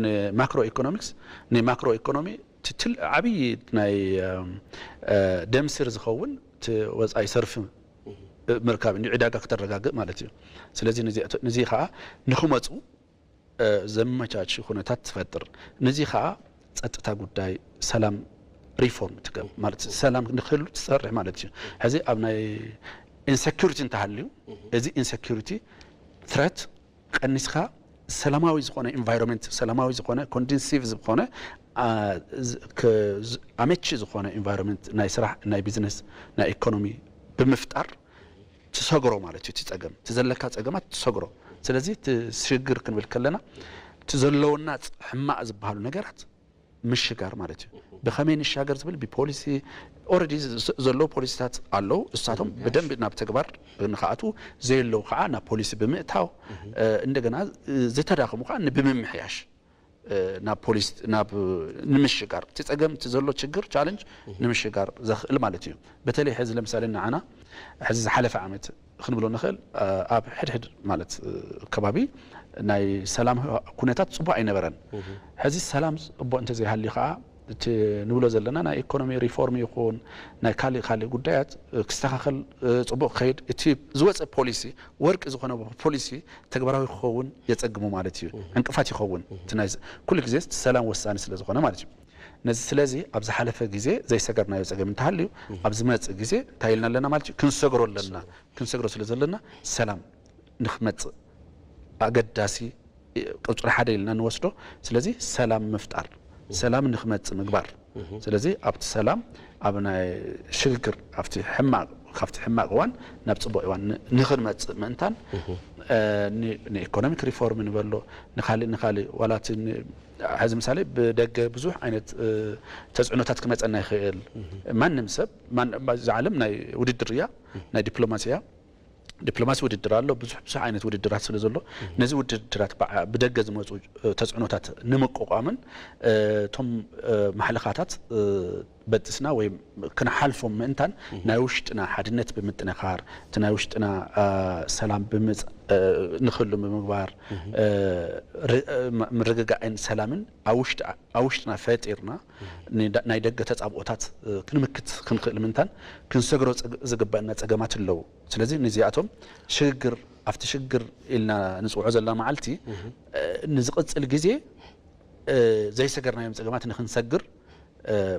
ንማክሮ ኢኮኖሚክስ ንማክሮ ኢኮኖሚ ትትል ዓብዪ ናይ ደምስር ዝኸውን እቲ ወፃኢ ሰርፊ ምርካብ እንዲ ዕዳጋ ክተረጋግእ ማለት እዩ። ስለዚ ነዚ ከዓ ንክመፁ ዘመቻች ኩነታት ትፈጥር። ነዚ ከዓ ፀጥታ ጉዳይ ሰላም ሪፎርም ትገብ ማለት ሰላም ንክህሉ ትሰርሕ ማለት እዩ። ሕዚ ኣብ ናይ ኢንሰኪሪቲ እንተሃልዩ እዚ ኢንሰኪሪቲ ትረት ቀኒስካ ሰላማዊ ዝኾነ ኢንቫይሮንመንት ሰላማዊ ዝኾነ ኮንዲንሲቭ ዝኾነ ኣመቺ ዝኾነ ኢንቫይሮንመንት ናይ ስራሕ ናይ ቢዝነስ ናይ ኢኮኖሚ ብምፍጣር ትሰግሮ ማለት እዩ። እቲ ፀገም እቲ ዘለካ ፀገማት ትሰግሮ። ስለዚ እቲ ሽግር ክንብል ከለና እቲ ዘለውና ሕማቕ ዝበሃሉ ነገራት ምሽጋር ማለት እዩ። ብኸመይ ንሻገር ዝብል ብፖሊሲ ኦረዲ ዘለዉ ፖሊሲታት ኣለዉ። እሳቶም ብደንብ ናብ ተግባር ንክኣትዉ ዘየለዉ ከዓ ናብ ፖሊሲ ብምእታው እንደገና ዝተዳኸሙ ከዓ ብምምሕያሽ ናብ ፖሊስ ናብ ንምሽጋር እቲ ፀገም እቲ ዘሎ ችግር ቻለንጅ ንምሽጋር ዘኽእል ማለት እዩ። በተለይ ሕዚ ለምሳሌ ንዓና ሕዚ ዝሓለፈ ዓመት ክንብሎ ንኽእል ኣብ ሕድሕድ ማለት ከባቢ ናይ ሰላም ኩነታት ፅቡቅ ኣይነበረን። ሕዚ ሰላም ፅቡቅ እንተዘይሃልዩ ከዓ እቲ ንብሎ ዘለና ናይ ኢኮኖሚ ሪፎርም ይኹን ናይ ካልእ ካልእ ጉዳያት ክስተኻኸል ፅቡቅ ክኸይድ እቲ ዝወፀ ፖሊሲ ወርቂ ዝኾነ ፖሊሲ ተግባራዊ ክኸውን የፀግሙ ማለት እዩ፣ ዕንቅፋት ይኸውን። ኩሉ ግዜ ሰላም ወሳኒ ስለ ዝኾነ ማለት እዩ። ነዚ ስለዚ ኣብ ዝሓለፈ ግዜ ዘይሰገርናዮ ፀገም እንተሃልዩ ኣብ ዝመፅእ ግዜ እንታይ ኢልና ኣለና ማለት እዩ? ክንሰግሮ ኣለና። ክንሰግሮ ስለ ዘለና ሰላም ንክመፅእ ኣገዳሲ ቁፅሪ ሓደ ኢልና ንወስዶ። ስለዚ ሰላም ምፍጣር፣ ሰላም ንክመፅእ ምግባር። ስለዚ ኣብቲ ሰላም ኣብ ናይ ሽግግር ኣብቲ ሕማቕ ካብቲ ሕማቕ እዋን ናብ ፅቡቕ እዋን ንክንመፅእ ምእንታን ንኢኮኖሚክ ሪፎርም ንበሎ ንካሊእ ንካሊእ ዋላ እቲ ሕዚ ምሳሌ ብደገ ብዙሕ ዓይነት ተፅዕኖታት ክመፀና ይኽእል። ማንም ሰብ እዚ ዓለም ናይ ውድድር እያ፣ ናይ ዲፕሎማሲ እያ። ዲፕሎማሲ ውድድር ኣሎ፣ ብዙሕ ብዙሕ ዓይነት ውድድራት ስለ ዘሎ ነዚ ውድድራት ብደገ ዝመፁ ተፅዕኖታት ንምቁቋምን እቶም ማሕለኻታት በጥስና ወይ ክንሓልፎም ምእንታን ናይ ውሽጥና ሓድነት ብምጥንኻር እቲ ናይ ውሽጥና ሰላም ብምፅ ንክህሉ ብምግባር ምርግጋዕን ሰላምን ኣብ ውሽጥና ፈጢርና ናይ ደገ ተፃብኦታት ክንምክት ክንክእል ምንታን ክንሰግሮ ዝግባእና ፀገማት ኣለዉ። ስለዚ ንዚኣቶም ሽግግር ኣብቲ ሽግር ኢልና ንፅውዖ ዘለና መዓልቲ ንዝቕፅል ግዜ ዘይሰገርናዮም ፀገማት ንክንሰግር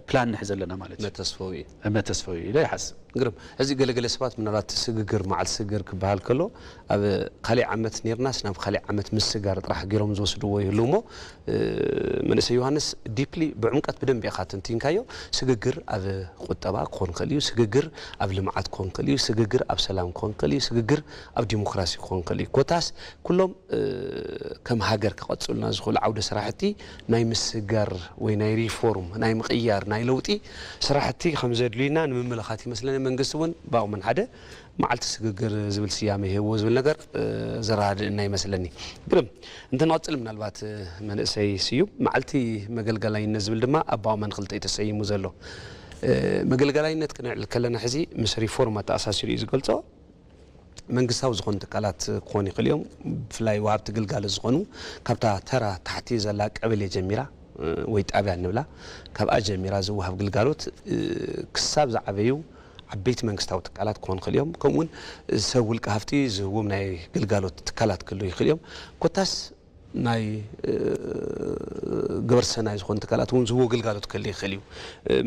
ፕላን ንሕዝ ኣለና ማለት እዩ። መተስፈዊ እዩ። መተስፈዊ ኢለ ይሓስብ። ግርም። እዚ ገለገለ ሰባት ምናልባት ስግግር መዓልቲ ስግግር ክበሃል ከሎ ኣብ ካሊእ ዓመት ኔርናስ ናብ ካሊእ ዓመት ምስጋር ጥራሕ ገይሮም ዝወስድዎ ይህልው እሞ መንእሰይ ዮሃንስ ዲፕሊ ብዕምቀት ብደንብ ኢኻ ትንቲንካዮ። ስግግር ኣብ ቁጠባ ክኾን ክእል እዩ፣ ስግግር ኣብ ልምዓት ክኾን ክእል እዩ፣ ስግግር ኣብ ሰላም ክኾን ክእል እዩ፣ ስግግር ኣብ ዲሞክራሲ ክኾን ክእል እዩ። ኮታስ ኩሎም ከም ሃገር ክቐፅሉና ዝኽእሉ ዓውደ ስራሕቲ ናይ ምስጋር ወይ ናይ ሪፎርም ናይ ምቕያር ናይ ለውጢ ስራሕቲ ከም ዘድልዩና ንምምልኻት ይመስለኒ። መንግስቲ እውን ብኣቕመን ሓደ መዓልቲ ስግግር ዝብል ስያመ ይህብዎ ዝብል ነገር ዘረዳድእና ይመስለኒ። ግርም። እንትንቐፅል ምናልባት መንእሰይ ስዩም መዓልቲ መገልገላይነት ዝብል ድማ ኣብ ብኣቕመን ክልተ እዩ ተሰይሙ ዘሎ። መገልገላይነት ክነዕልል ከለና ሕዚ ምስ ሪፎርም ኣተኣሳሲሩ እዩ ዝገልፆ። መንግስታዊ ዝኾኑ ትካላት ክኾኑ ይኽእሉ እዮም። ብፍላይ ወሃብቲ ግልጋሎት ዝኾኑ ካብታ ተራ ታሕቲ ዘላ ቀበሌ ጀሚራ ወይ ጣብያ ንብላ ካብኣ ጀሚራ ዝወሃብ ግልጋሎት ክሳብ ዝዓበዩ ዓበይቲ መንግስታዊ ትካላት ክኾኑ ይኽእሉ እዮም። ከምኡውን ሰብ ውልቀ ሃፍቲ ዝህዎም ናይ ግልጋሎት ትካላት ክህልዉ ይኽእሉ እዮም። ኮታስ ናይ ግብረ ሰናይ ዝኾኑ ትካላት እውን ዝህቦ ግልጋሎት ክህሉ ይኽእል እዩ።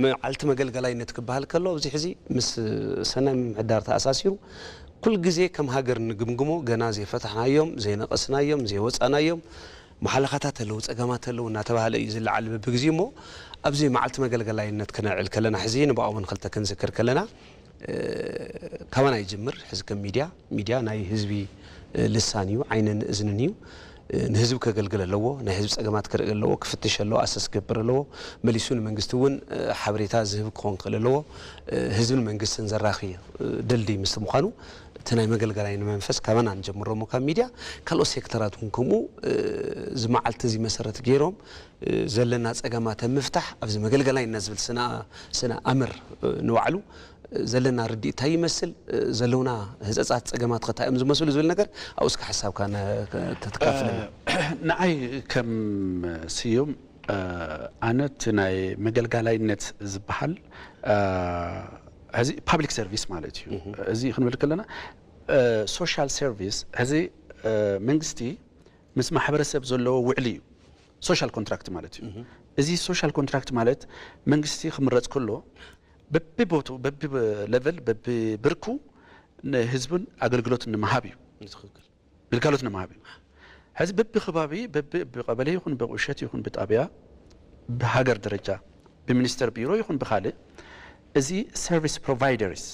መዓልቲ መገልገላይነት ክበሃል ከሎ ኣብዚ ሕዚ ምስ ሰናይ ምምሕዳር ተኣሳሲሩ ኩሉ ግዜ ከም ሃገር ንግምግሞ፣ ገና ዘይፈታሕናዮም፣ ዘይነቐስናዮም፣ ዘይወፃናዮም መሓለኻታት ኣለዉ፣ ፀገማት ኣለዉ እናተባህለ እዩ ዝለዓል በብግዜ። እሞ ኣብዚ መዓልቲ መገልገላይነት ክነዕል ከለና ሕዚ ንብኣውን ክልተ ክንዝክር ከለና ካባና ይጅምር። ሕዚ ከም ሚድያ፣ ሚድያ ናይ ህዝቢ ልሳን እዩ፣ ዓይንን እዝንን እዩ። ንህዝቢ ከገልግል ኣለዎ፣ ናይ ህዝቢ ፀገማት ክርኢ ኣለዎ፣ ክፍትሽ ኣለዎ፣ ኣሰስ ክገብር ኣለዎ። መሊሱ ንመንግስቲ እውን ሓበሬታ ዝህብ ክኾን ክእል ኣለዎ። ህዝብን መንግስትን ዘራኺ ድልድይ ምስቲ ምዃኑ እቲ ናይ መገልገላይ መንፈስ ካባና ንጀምሮ። እሞ ካብ ሚድያ ካልኦት ሴክተራት እውን ከምኡ እዚ መዓልቲ እዚ መሰረት ገይሮም ዘለና ፀገማት ኣብ ምፍታሕ ኣብዚ መገልገላይነት ዝብል ስነ ኣምር ንባዕሉ ዘለና ርድኢት እንታይ ይመስል፣ ዘለውና ህፀፃት ፀገማት ከ እንታይ እዮም ዝመስሉ ዝብል ነገር ኣብኡ እስከ ሓሳብካ ተትካፍለና። ንዓይ ከም ስዩም ኣነ እቲ ናይ መገልጋላይነት ዝበሃል እዚ ፓብሊክ ሰርቪስ ማለት እዩ። እዚ ክንብል ከለና ሶሻል ሰርቪስ እዚ መንግስቲ ምስ ማሕበረሰብ ዘለዎ ውዕሊ እዩ። ሶሻል ኮንትራክት ማለት እዩ። እዚ ሶሻል ኮንትራክት ማለት መንግስቲ ክምረፅ ከሎ በቢቦቱ በቢ ሌቨል በቢ ብርኩ ንህዝብን ኣገልግሎት ንምሃብ እዩ። ግልጋሎት ንምሃብ እዩ። ሕዚ በቢ ከባቢ በቢ ብቀበሌ ይኹን ብቁሸት ይኹን ብጣብያ ብሃገር ደረጃ ብሚኒስተር ቢሮ ይኹን ብካልእ እዚ ሰርቪስ ፕሮቫይደርስ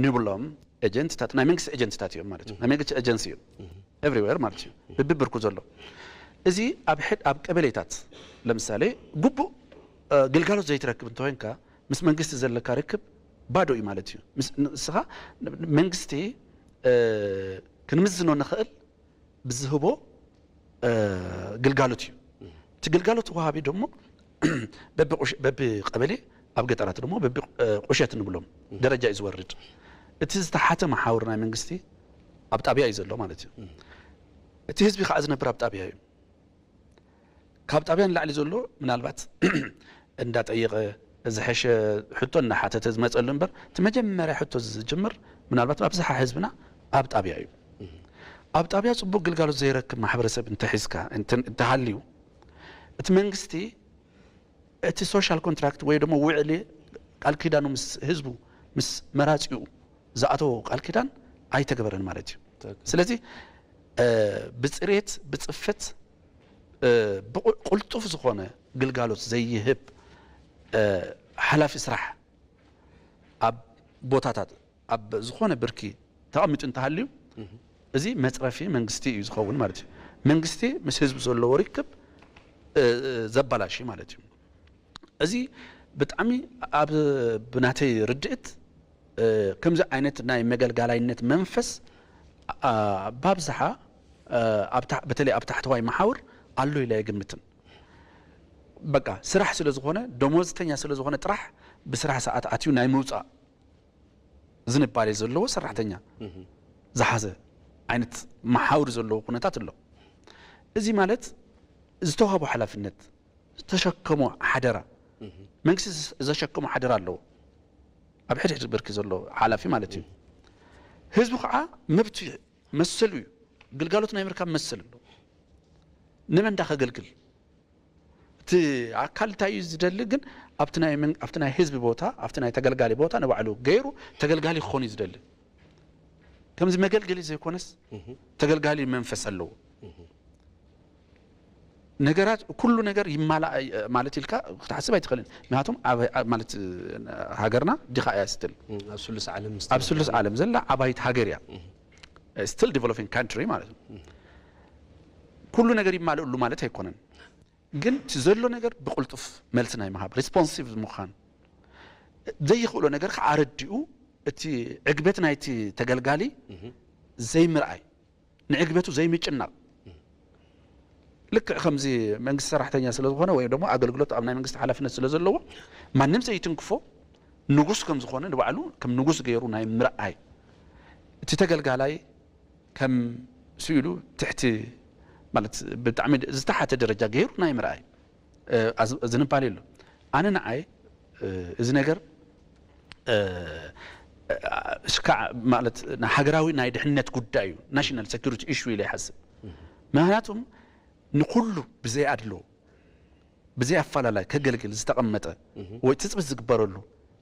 ንብሎም ኤጀንትታት ናይ መንግስቲ ኤጀንትታት እዮም ማለት እዩ። ናይ መንግስቲ ኤጀንሲ እዮም ኤቭሪዌር ማለት እዩ። በቢ ብርኩ ዘሎ እዚ ኣብ ሕድ ኣብ ቀበሌታት ለምሳሌ ግቡእ ግልጋሎት ዘይትረክብ እንተኮይንካ ምስ መንግስቲ ዘለካ ርክብ ባዶ እዩ ማለት እዩ። ንስኻ መንግስቲ ክንምዝኖ ንኽእል ብዝህቦ ግልጋሎት እዩ። እቲ ግልጋሎት ወሃቢ ደሞ በቢ ቀበሌ ኣብ ገጠራት ደሞ በቢ ቁሸት ንብሎም ደረጃ እዩ ዝወርድ። እቲ ዝተሓተ መሓውር ናይ መንግስቲ ኣብ ጣብያ እዩ ዘሎ ማለት እዩ። እቲ ህዝቢ ከዓ ዝነብር ኣብ ጣብያ እዩ። ካብ ጣብያ ንላዕሊ ዘሎ ምናልባት እንዳጠየቐ ዝሐሸ ሕቶ እናሓተተ ዝመፀሉ እምበር እቲ መጀመርያ ሕቶ ዝጅምር ምናልባት ኣብዝሓ ህዝብና ኣብ ጣብያ እዩ። ኣብ ጣብያ ፅቡቅ ግልጋሎት ዘይረክብ ማሕበረሰብ እንተሒዝካ እንተሃልዩ እቲ መንግስቲ እቲ ሶሻል ኮንትራክት ወይ ደሞ ውዕሊ ቃል ኪዳኑ ምስ ህዝቡ ምስ መራፂኡ ዝኣተዎ ቃል ኪዳን ኣይተገበረን ማለት እዩ። ስለዚ ብፅሬት ብፅፈት ቁልጡፍ ዝኾነ ግልጋሎት ዘይህብ ሓላፊ ስራሕ ኣብ ቦታታት ኣብ ዝኾነ ብርኪ ተቐሚጡ እንተሃልዩ እዚ መፅረፊ መንግስቲ እዩ ዝኸውን ማለት እዩ። መንግስቲ ምስ ህዝቢ ዘለዎ ርክብ ዘባላሽ ማለት እዩ። እዚ ብጣዕሚ ኣብ ብናተይ ርድእት ከምዚ ዓይነት ናይ መገልጋላይነት መንፈስ ብኣብዝሓ በተለይ ኣብ ታሕተዋይ መሓውር ኣሎ ኢለ ኣይግምትን። በቃ ስራሕ ስለ ዝኾነ ደሞዝተኛ ስለ ዝኾነ ጥራሕ ብስራሕ ሰዓት ኣትዩ ናይ ምውፃእ ዝንባሌ ዘለዎ ሰራሕተኛ ዝሓዘ ዓይነት መሓውር ዘለዎ ኩነታት ኣሎ። እዚ ማለት ዝተዋህቦ ሓላፍነት ዝተሸከሞ ሓደራ መንግስቲ ዘሸከሞ ሓደራ ኣለዎ። ኣብ ሕድሕድ ብርኪ ዘሎ ሓላፊ ማለት እዩ። ህዝቢ ከዓ መብቱ መሰሉ እዩ። ግልጋሎት ናይ ምርካብ መሰል ኣለዎ። ንመን እንዳ ከገልግል እቲ ኣካል እንታይ እዩ ዝደሊ ግን ኣብቲ ናይ መን- ኣብቲ ናይ ህዝቢ ቦታ ኣብቲ ናይ ተገልጋሊ ቦታ ንባዕሉ ገይሩ ተገልጋሊ ክኾን እዩ ዝደሊ። ከምዚ መገልገሊ ዘይኮነስ ተገልጋሊ መንፈስ ኣለዎ። ነገራት ኩሉ ነገር ይማላእ ማለት ኢልካ ክትሓስብ ኣይትኽእልን። ምክንያቱም ኣብ- ኣብ- ማለት ሃገርና ድኻ እያ ስትል እም፣ ኣብ ስሉስ ዓለም ኣብ ስሉስ ዓለም ዘላ ዓባይት ሃገር እያ። ስቲል ዲቨሎፒንግ ካንትሪ ማለት ነው። ኩሉ ነገር ይማልእሉ ማለት ኣይኮነን። ግን እቲ ዘሎ ነገር ብቕልጡፍ መልሲ ናይ ምሃብ ሪስፖንሲቭ ምዃን ዘይኽእሎ ነገር ከዓ ኣረዲኡ እቲ ዕግበት ናይቲ ተገልጋሊ ዘይምርኣይ ንዕግበቱ ዘይምጭናቕ ልክዕ ከምዚ መንግስቲ ሰራሕተኛ ስለ ዝኾነ ወይ ደግሞ ኣገልግሎት ኣብ ናይ መንግስቲ ሓላፍነት ስለ ዘለዎ ማንም ዘይትንክፎ ንጉስ ከም ዝኾነ ንባዕሉ ከም ንጉስ ገይሩ ናይ ምርኣይ እቲ ተገልጋላይ ከም ስኢሉ ትሕቲ ማለት ብጣዕሚ ዝተሓተ ደረጃ ገይሩ ናይ ምርኣይ ዝንባሌ ኣሎ። ኣነ ንዓይ እዚ ነገር እስካዕ ማለት ሃገራዊ ናይ ድሕነት ጉዳይ እዩ፣ ናሽናል ሴኩሪቲ ኢሹ ኢለ ይሓስብ። ምክንያቱም ንኹሉ ብዘይ ኣድሎ ብዘይ ኣፈላላይ ከገልግል ዝተቐመጠ ወይ ትፅቢት ዝግበረሉ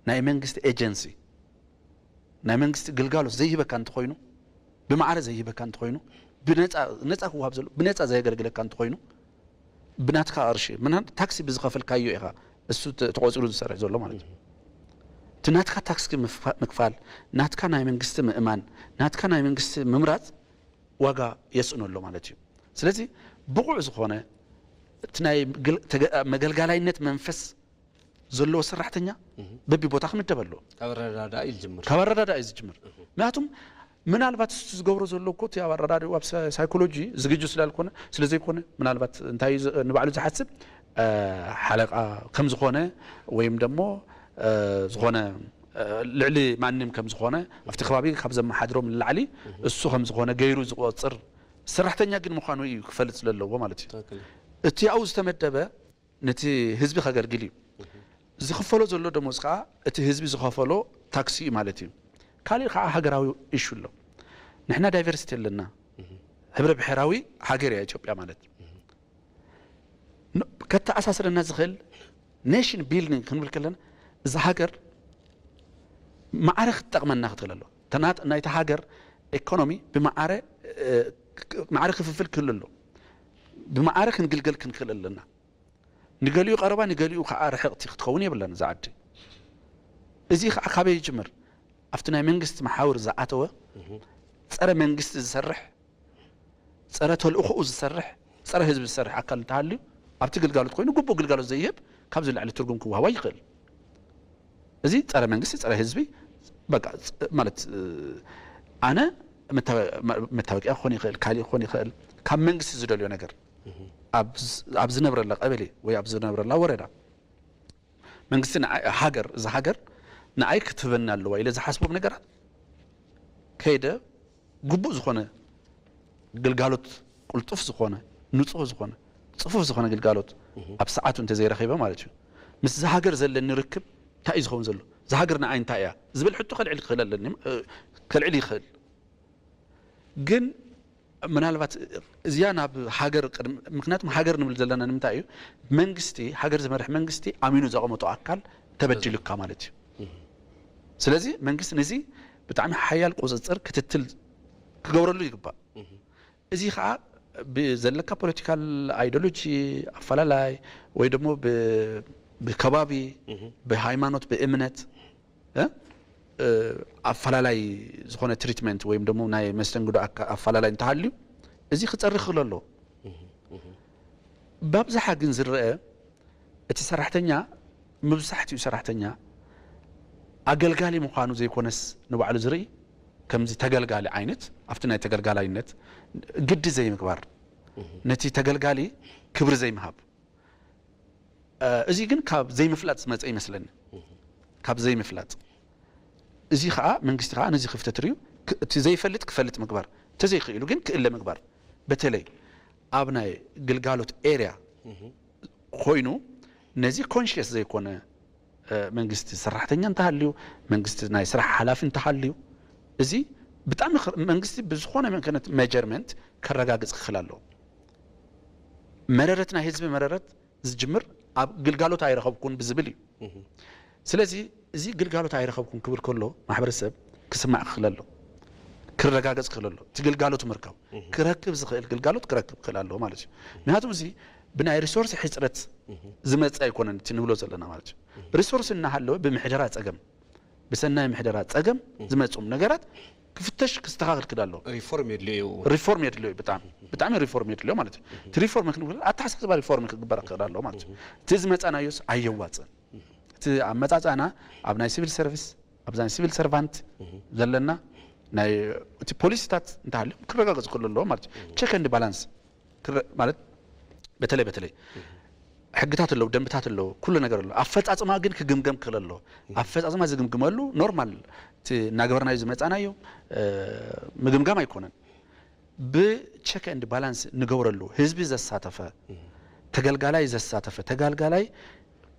ናይ መንግስቲ ኤጀንሲ ናይ መንግስቲ ግልጋሎት ዘይህበካ እንተኾይኑ ብማዕረ ዘይህበካ እንተኾይኑ ብነፃ ነፃ ክወሃብ ዘሎ ብነፃ ዘየገልግለካ እንተኾይኑ ብናትካ ቅርሺ ምናን ታክሲ ብዝኸፈልካዮ ኢኻ እሱ ተ- ተቆፂሩ ዝሰርሕ ዘሎ ማለት እዩ። እቲ ናትካ ታክሲ ምፍካ- ምክፋል ናትካ ናይ መንግስቲ ምእማን ናትካ ናይ መንግስቲ ምምራፅ ዋጋ የስእኖ ኣሎ ማለት እዩ። ስለዚ ብቑዕ ዝኾነ እቲ ናይ ግል- ተገ- መገልጋላይነት መንፈስ ዘለዎ ሰራሕተኛ በቢ ቦታ ክምደብ ኣለዎ። ካብ ኣረዳድኣ እዩ ዝጅምር። ካብ ኣረዳድኣ እዩ ዝጅምር። ምክንያቱም ምናልባት እሱ ዝገብሮ ዘሎ እኮ እቲ ኣብ ኣረዳድኡ ኣብ ሳይኮሎጂ ዝግጁ ስላልኮነ ስለዘይኮነ ምናልባት እንታይ እዩ ዝ- ንባዕሉ ዝሓስብ እ፣ ሓለቃ ከም ዝኾነ ወይም ደሞ እ፣ ዝኾነ እ፣ ልዕሊ ማንም ከም ዝኾነ ኣብቲ ከባቢ ካብ ዘመሓድሮም ንላዕሊ እሱ ከም ዝኾነ ገይሩ ዝቆፅር ሰራሕተኛ ግን ምዃኑ እዩ ክፈልጥ ስለለዎ ማለት እዩ። ትክክል። እቲ ኣብኡ ዝተመደበ ነቲ ህዝቢ ከገልግል እዩ። ዝኽፈሎ ዘሎ ደሞዝ ከዓ እቲ ህዝቢ ዝኸፈሎ ታክሲ እዩ ማለት እዩ። ካሊእ ከዓ ሃገራዊ ኢሹ ኣሎ። ንሕና ዳይቨርሲቲ ኣለና። ህብረ ብሔራዊ ሃገር እያ ኢትዮጵያ ማለት። ን- ከተኣሳስረና ዝኽእል ኔሽን ቢልዲንግ ክንብል ከለና እዛ ሃገር ማዕረ ክትጠቕመና ክትኽእል ኣለዋ። ተናት ናይታ ሃገር ኢኮኖሚ ብማዕረ እ፣ ክ- ማዕረ ክፍፍል ክህሉ ኣሎ። ብማዕረ ክንግልገል ክንክእል ኣለና። ንገሊኡ ቀረባ ንገሊኡ ከዓ ርሕቕቲ ክትኸውን የብላን እዛ ዓዲ። እዚ ከዓ ካበይ ይጅምር? ኣብቲ ናይ መንግስቲ መሓውር ዝኣተወ ጸረ መንግስቲ ዝሰርሕ ጸረ ተልእኾኡ ዝሰርሕ ጸረ ህዝቢ ዝሰርሕ ኣካል እንተሃልዩ ኣብቲ ግልጋሎት ኮይኑ ግቡእ ግልጋሎት ዘይህብ ካብዚ ላዕሊ ትርጉም ክወሃቦ ይኽእል። እዚ ጸረ መንግስቲ ጸረ ህዝቢ በቃ ጸ- ማለት እ፣ ኣነ መታወ- መ- መታወቂያ ክኾን ይኽእል ካሊእ ክኾን ይኽእል ካብ መንግስቲ ዝደልዮ ነገር ኣብ ዝ- ኣብ ዝነብረላ ቀበሌ ወይ ኣብ ዝነብረላ ወረዳ መንግስቲ ንዓይ- ሃገር እዛ ሃገር ንዓይ ክትህበኒ ኣለዋ ኢለ ዝሓስቦም ነገራት ከይደ ግቡእ ዝኾነ ግልጋሎት ቅልጡፍ ዝኾነ ንፁህ ዝኾነ ፅፉፍ ዝኾነ ግልጋሎት ኣብ ሰዓቱ እንተዘይረኺበ ማለት እዩ ምስዚ ሃገር ዘለኒ ርክብ እንታይ እዩ ዝኸውን ዘሎ እዛ ሃገር ንዓይ እንታይ እያ ዝብል ሕቶ ከልዕል ክኽእል ኣለኒ እ፣ ከልዕል ይኽእል ግን ምናልባት እዚኣ ናብ ሃገር ቅድሚ ምክንያቱም ሃገር ንብል ዘለና ንምንታይ እዩ መንግስቲ ሃገር ዝመርሕ መንግስቲ ኣሚኑ ዘቐመጦ ኣካል ተበዲሉካ ማለት እዩ ስለዚ መንግስቲ ነዚ ብጣዕሚ ሓያል ቁፅፅር ክትትል ክገብረሉ ይግባእ እዚ ከዓ ብዘለካ ፖለቲካል ኣይዲዮሎጂ ኣፈላላይ ወይ ደግሞ ብ- ብከባቢ ብሃይማኖት ብእምነት እ? እ፣ ኣፈላላይ ዝኾነ ትሪትመንት ወይም ደግሞ ናይ መስተንግዶ ኣካ- ኣፈላላይ እንተሃልዩ እዚ ክፀሪ ክኽእል ኣለዎ ብኣብዝሓ ግን ዝረአ እቲ ሰራሕተኛ መብዛሕትኡ ሰራሕተኛ ኣገልጋሊ ምዃኑ ዘይኮነስ ንባዕሉ ዝርኢ ከምዚ ተገልጋሊ ዓይነት ኣብቲ ናይ ተገልጋላይነት ግዲ ዘይምግባር ነቲ ተገልጋሊ ክብሪ ዘይምሃብ እ፣ እዚ ግን ካብ ዘይምፍላጥ ዝመፀ ይመስለኒ ካብ ዘይምፍላጥ እዚ ከዓ መንግስቲ ከዓ ነዚ ክፍተት ርዩ ክ- እቲ ዘይፈልጥ ክፈልጥ ምግባር እንተዘይክእሉ ግን ክእለ ምግባር በተለይ ኣብ ናይ ግልጋሎት ኤርያ ኮይኑ ነዚ ኮንሽየስ ዘይኮነ እ፣ መንግስቲ ሰራሕተኛ እንተሃልዩ መንግስቲ ናይ ስራሕ ሓላፊ እንተሃልዩ እዚ ብጣዕሚ ኽ- መንግስቲ ብዝኾነ መከነት ሜጀርመንት ከረጋግፅ ክኽእል ኣለዎ መረረት ናይ ህዝቢ መረረት ዝጅምር ኣብ ግልጋሎት ኣይረኸብኩን ብዝብል እዩ ስለዚ እዚ ግልጋሎት ኣይረኸብኩን ክብል ከሎ ማሕበረሰብ ክስማዕ ክኽእል ኣሎ ክረጋገፅ ክኽእል ኣሎ እቲ ግልጋሎት ምርካብ ክረክብ ዝኽእል ግልጋሎት ክረክብ ክኽእል ኣለዎ ማለት እዩ ምክንያቱም እዚ ብናይ ሪሶርስ ሕፅረት ዝመፀ ኣይኮነን እቲ ንብሎ ዘለና ማለት እዩ ሪሶርስ እናሃለወ ብምሕደራ ፀገም ብሰናይ ምሕደራ ፀገም ዝመፁም ነገራት ክፍተሽ ክስተኻኽል ክዳሎ ሪፎርም የድልዮ እዩ ሪፎርም የድልዮ እዩ ብጣዕሚ ብጣዕሚ ሪፎርም የድልዮ ማለት እዩ እቲ ሪፎርም ክንብል ኣተሓሳስባ ሪፎርም ክግበር ክኽእል ኣለዎ ማለት እዩ እቲ ዝመፃናዮስ ኣየዋፅን እቲ ኣመፃፃና ኣብ ናይ ሲቪል ሰርቪስ ኣብዛ ናይ ሲቪል ሰርቫንት ዘለና ናይ እቲ ፖሊሲታት እንተሃልዮም ክረጋገፁ ክኽእሉ ኣለዎ ማለት እዩ ቸክ ኤንድ ባላንስ ክረ- ማለት በተለይ በተለይ ሕግታት ኣለዉ ደንብታት ኣለዉ ኩሉ ነገር ኣለዉ ኣፈፃፅማ ግን ክግምገም ክኽእል ኣለዎ ኣፈፃፅማ ዝግምግመሉ ኖርማል እቲ እናገበርናዮ ዝመፃናዮ እ፣ ምግምጋም ኣይኮነን ብቸክ ኤንድ ባላንስ ንገብረሉ ህዝቢ ዘሳተፈ ተገልጋላይ ዘሳተፈ ተገልጋላይ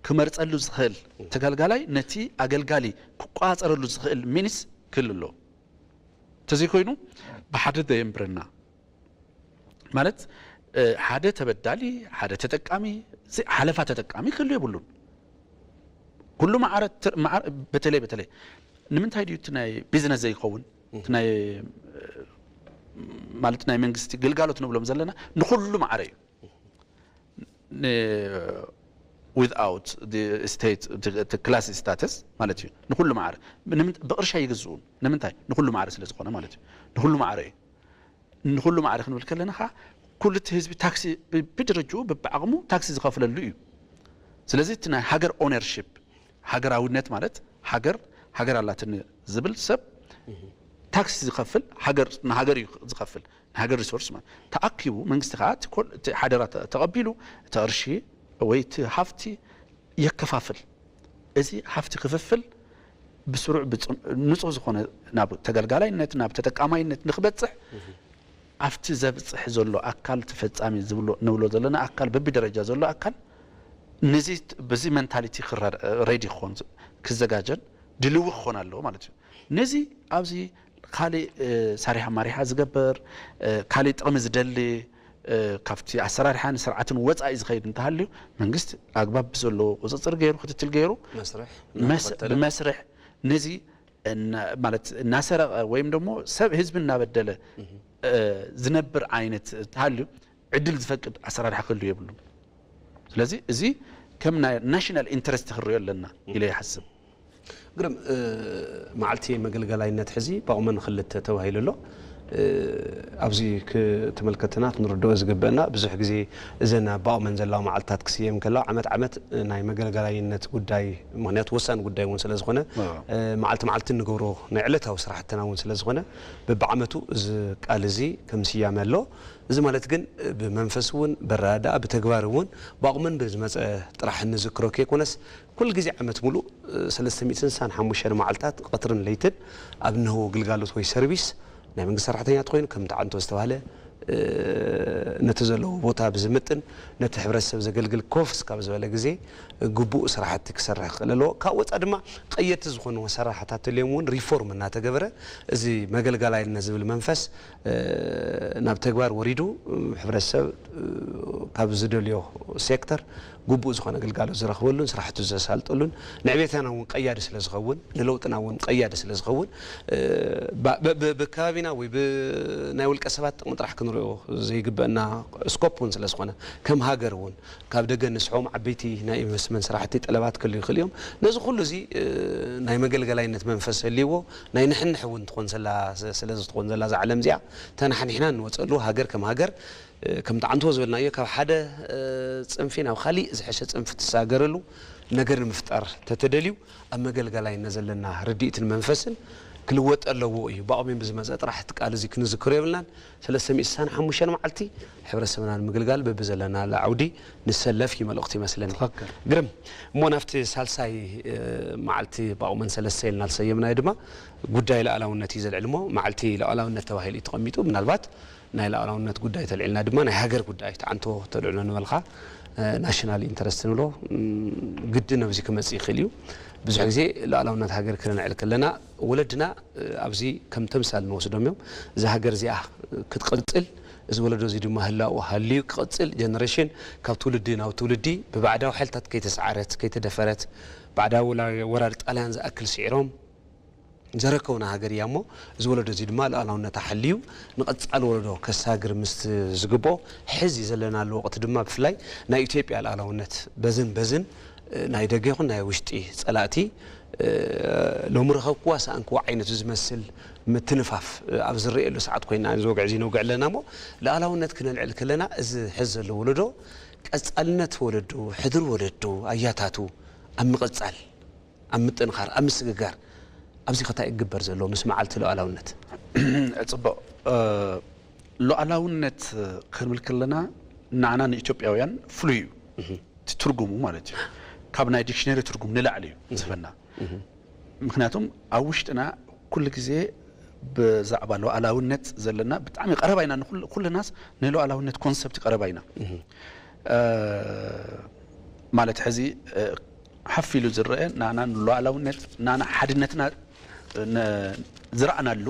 ክመርፀሉ ዝኽእል ተገልጋላይ ነቲ ኣገልጋሊ ክቆፃፀረሉ ዝኽእል ሚንስ ክህሉ ኣለዎ እንተዘይኮይኑ ብሓደ ዘየንብረና ማለት ሓደ ተበዳሊ፣ ሓደ ተጠቃሚ፣ ሓለፋ ተጠቃሚ ክህሉ የብሉን። ኩሉ ማዕረ፣ በተለይ በተለይ ንምንታይ ድዩ እቲ ናይ ቢዝነስ ዘይኸውን? እቲ ናይ ማለት ናይ መንግስቲ ግልጋሎት ንብሎም ዘለና ንኩሉ ማዕረ እዩ። Without state class status ማለት እዩ። ንኩሉ ማዕረ ብቕርሻ ይግዝኡን ንምንታይ ንኩሉ ማዕረ ስለ ዝኾነ ማለት እዩ። ንኩሉ ማዕረ እዩ። ንኩሉ ማዕረ ክንብል ከለና ኸዓ ኩሉ እቲ ህዝቢ ታክሲ ብደረጅኡ ብዓቕሙ ታክሲ ዝኸፍለሉ እዩ። ስለዚ እቲ ናይ ሃገር ኦነርሺፕ ሃገራዊነት ማለት ሃገር ሃገር ኣላትኒ ዝብል ሰብ ታክሲ ዝኸፍል ሃገር ንሃገር እዩ ዝኸፍል። ንሃገር ሪሶርስ ማለት ተኣኪቡ መንግስቲ ከዓ እቲ ሓደራ ተቐቢሉ እቲ ቅርሺ ወይ እቲ ሃፍቲ የከፋፍል። እዚ ሃፍቲ ክፍፍል ብስሩዕ ንፁህ ዝኾነ ናብ ተገልጋላይነት ናብ ተጠቃማይነት ንክበፅሕ ኣብቲ ዘብፅሕ ዘሎ ኣካል ተፈፃሚ ንብሎ ዘለና ኣካል በቢደረጃ ዘሎ ኣካል ነዚ በዚ መንታሊቲ ሬዲ ክኾን ክዘጋጀን ድልዊ ክኾን ኣለዎ ማለት እዩ። ነዚ ኣብዚ ካሊእ ሳሪሓ ማሪሓ ዝገብር ካሊእ ጥቕሚ ዝደሊ ካብቲ ኣሰራርሓን ስርዓትን ወፃኢ ዝኸይድ እንተሃልዩ መንግስት ኣግባብ ብዘለዎ ቁፅፅር ገይሩ ክትትል ገይሩ ብመስርሕ ነዚ ማለት እናሰረቐ ወይም ደግሞ ሰብ ህዝቢ እናበደለ ዝነብር ዓይነት ተሃልዩ ዕድል ዝፈቅድ ኣሰራርሓ ክህሉ የብሉን። ስለዚ እዚ ከም ናይ ናሽናል ኢንተረስት ክሪኦ ኣለና ኢለ ይሓስብ። ግርም፣ መዓልቲ መገልገላይነት ሕዚ ባቑመን ክልተ ተባሂሉ ኣሎ። ኣብዚ ክትምልከትና ክንርድኦ ዝግበአና ብዙሕ ግዜ እዘን ኣብ ባቑመን ዘለዋ መዓልትታት ክስየም ከለዋ ዓመት ዓመት ናይ መገልገላይነት ጉዳይ ምክንያቱ ወሳኒ ጉዳይ እውን ስለዝኾነ መዓልቲ መዓልቲ እንገብሮ ናይ ዕለታዊ ስራሕትና እውን ስለዝኾነ በብዓመቱ እዚ ቃል እዚ ከም ስያመ ኣሎ። እዚ ማለት ግን ብመንፈስ እውን በረዳኣ ብተግባር እውን ብኣቕመን ብዝመፀ ጥራሕ እንዝክሮ ከይኮነስ ኩሉ ግዜ ዓመት ሙሉእ ሰለስተ ሚእትን ስሳን ሓሙሽተን መዓልታት ቀትርን ለይትን ኣብ እንህቦ ግልጋሎት ወይ ሰርቪስ ናይ መንግስቲ ሰራሕተኛ ተኮይኑ ከም ተዓንቶ ዝተባህለ ነቲ ዘለዎ ቦታ ብዝምጥን ነቲ ሕብረተሰብ ዘገልግል ኮፍ እስካብ ዝበለ ግዜ ግቡእ ስራሕቲ ክሰርሕ ክኽእል ኣለዎ። ካብ ወፃ ድማ ቀየድቲ ዝኾኑ ኣሰራርሓታት ተልዮም እውን ሪፎርም እናተገበረ እዚ መገልገላይነት ዝብል መንፈስ ናብ ተግባር ወሪዱ ሕብረተሰብ ካብ ዝደልዮ ሴክተር ግቡእ ዝኾነ ግልጋሎት ዝረኽበሉን ስራሕቱ ዘሳልጠሉን ንዕቤትና እውን ቀያዲ ስለ ዝኸውን ንለውጥና እውን ቀያዲ ስለ ዝኸውን ብከባቢና ወይ ብናይ ውልቀ ሰባት ጥቕሚ ጥራሕ ክንሪኦ ዘይግበአና ስኮፕ እውን ስለ ዝኾነ ከም ሃገር እውን ካብ ደገ ንስሖም ዓበይቲ ናይ ኢንቨስትመንት ስራሕቲ ጠለባት ክህልዩ ይኽእል እዮም። ነዚ ኩሉ እዚ ናይ መገልገላይነት መንፈስ ህልይዎ ናይ ንሕንሕ እውን ትኾን ዘላ ስለዚ ትኾን ዘላ እዛ ዓለም እዚኣ ተናሕኒሕና እንወፀሉ ሃገር ከም ሃገር ከም ጣዕንቶ ዝበልናዮ ካብ ሓደ ፅንፊ ናብ ካሊእ ዝሐሸ ፅንፊ ትሳገረሉ ነገር ንምፍጣር ተተደልዩ ኣብ መገልገላይነት ዘለና ርድኢትን መንፈስን ክልወጥ ኣለዎ እዩ። ብኣቕሚን ብዝመፀ ጥራሕ እቲ ቃል እዚ ክንዝክሮ የብልናን። ሰለስተ ሚእቲ ስሳን ሓሙሽተን መዓልቲ ሕብረተሰብና ንምግልጋል በብዘለናሉ ዓውዲ ንሰለፍ እዩ መልእኽቱ ይመስለኒ። ትኽክል። ግርም። እሞ ናብቲ ሳልሳይ መዓልቲ ብኣቕመን ሰለስተ ኢልና ዝሰየምናዮ ድማ ጉዳይ ሉዓላውነት እዩ ዘልዕል እሞ መዓልቲ ሉዓላውነት ተባሂሉ እዩ ተቐሚጡ። ምናልባት ናይ ሉዓላውነት ጉዳይ ተልዒልና ድማ ናይ ሃገር ጉዳይ ተዓንቶ ተልዕሎ ንበልካ ናሽናል ኢንተረስት ንብሎ ግድን ኣብዚ ክመፅእ ይኽእል እዩ። ብዙሕ ግዜ ሉዓላውነት ሃገር ክነልዕል ከለና ወለድና ኣብዚ ከም ተምሳል ንወስዶም እዮም። እዛ ሃገር እዚኣ ክትቕፅል እዚ ወለዶ እዚ ድማ ህላው ሃልዩ ክቕፅል ጀነሬሽን ካብ ትውልዲ ናብ ትውልዲ ብባዕዳዊ ሓይልታት ከይተሰዓረት ከይተደፈረት ባዕዳዊ ወራር ጣልያን ዝኣክል ስዒሮም ዘረከቡና ሃገር እያ እሞ እዚ ወለዶ እዚ ድማ ሉዓላውነታ ሓልዩ ንቐፃሊ ወለዶ ከሳግር ምስ ዝግብኦ ሕዚ ዘለናሉ ወቕቲ ድማ ብፍላይ ናይ ኢትዮጵያ ሉዓላውነት በዝን በዝን ናይ ደገ ይኹን ናይ ውሽጢ ፀላእቲ ሎሚ ረኸብክዋ ሰኣንክዋ ዓይነቱ ዝመስል ምትንፋፍ ኣብ ዝረኣየሉ ሰዓት ኮይና እዚ ወግዒ እዚ ነውግዕ ኣለና እሞ ሉዓላውነት ክነልዕል ከለና እዚ ሕዚ ዘሎ ወለዶ ቀፃልነት ወለዱ ሕድሪ ወለዱ ኣያታቱ ኣብ ምቕፃል ኣብ ምጥንኻር ኣብ ምስግጋር ኣብዚ ከታይ እግበር ዘሎ ምስ መዓልቲ ሉዓላውነት ፅቡቕ ሉዓላውነት ክንብል ከለና ንዓና ንኢትዮጵያውያን ፍሉይ እዩ እቲ ትርጉሙ ማለት እዩ ካብ ናይ ዲክሽነሪ ትርጉም ንላዕሊ እዩ ዝህበና ምክንያቱም ኣብ ውሽጥና ኩሉ ግዜ ብዛዕባ ሉዓላውነት ዘለና ብጣዕሚ ቀረባ ኢና ኩልናስ ንሉዓላውነት ኮንሰፕት ቀረባ ኢና ማለት ሕዚ ሓፍ ኢሉ ዝረአ ናና ንሉዓላውነት ናና ሓድነትና ዝረኣናሉ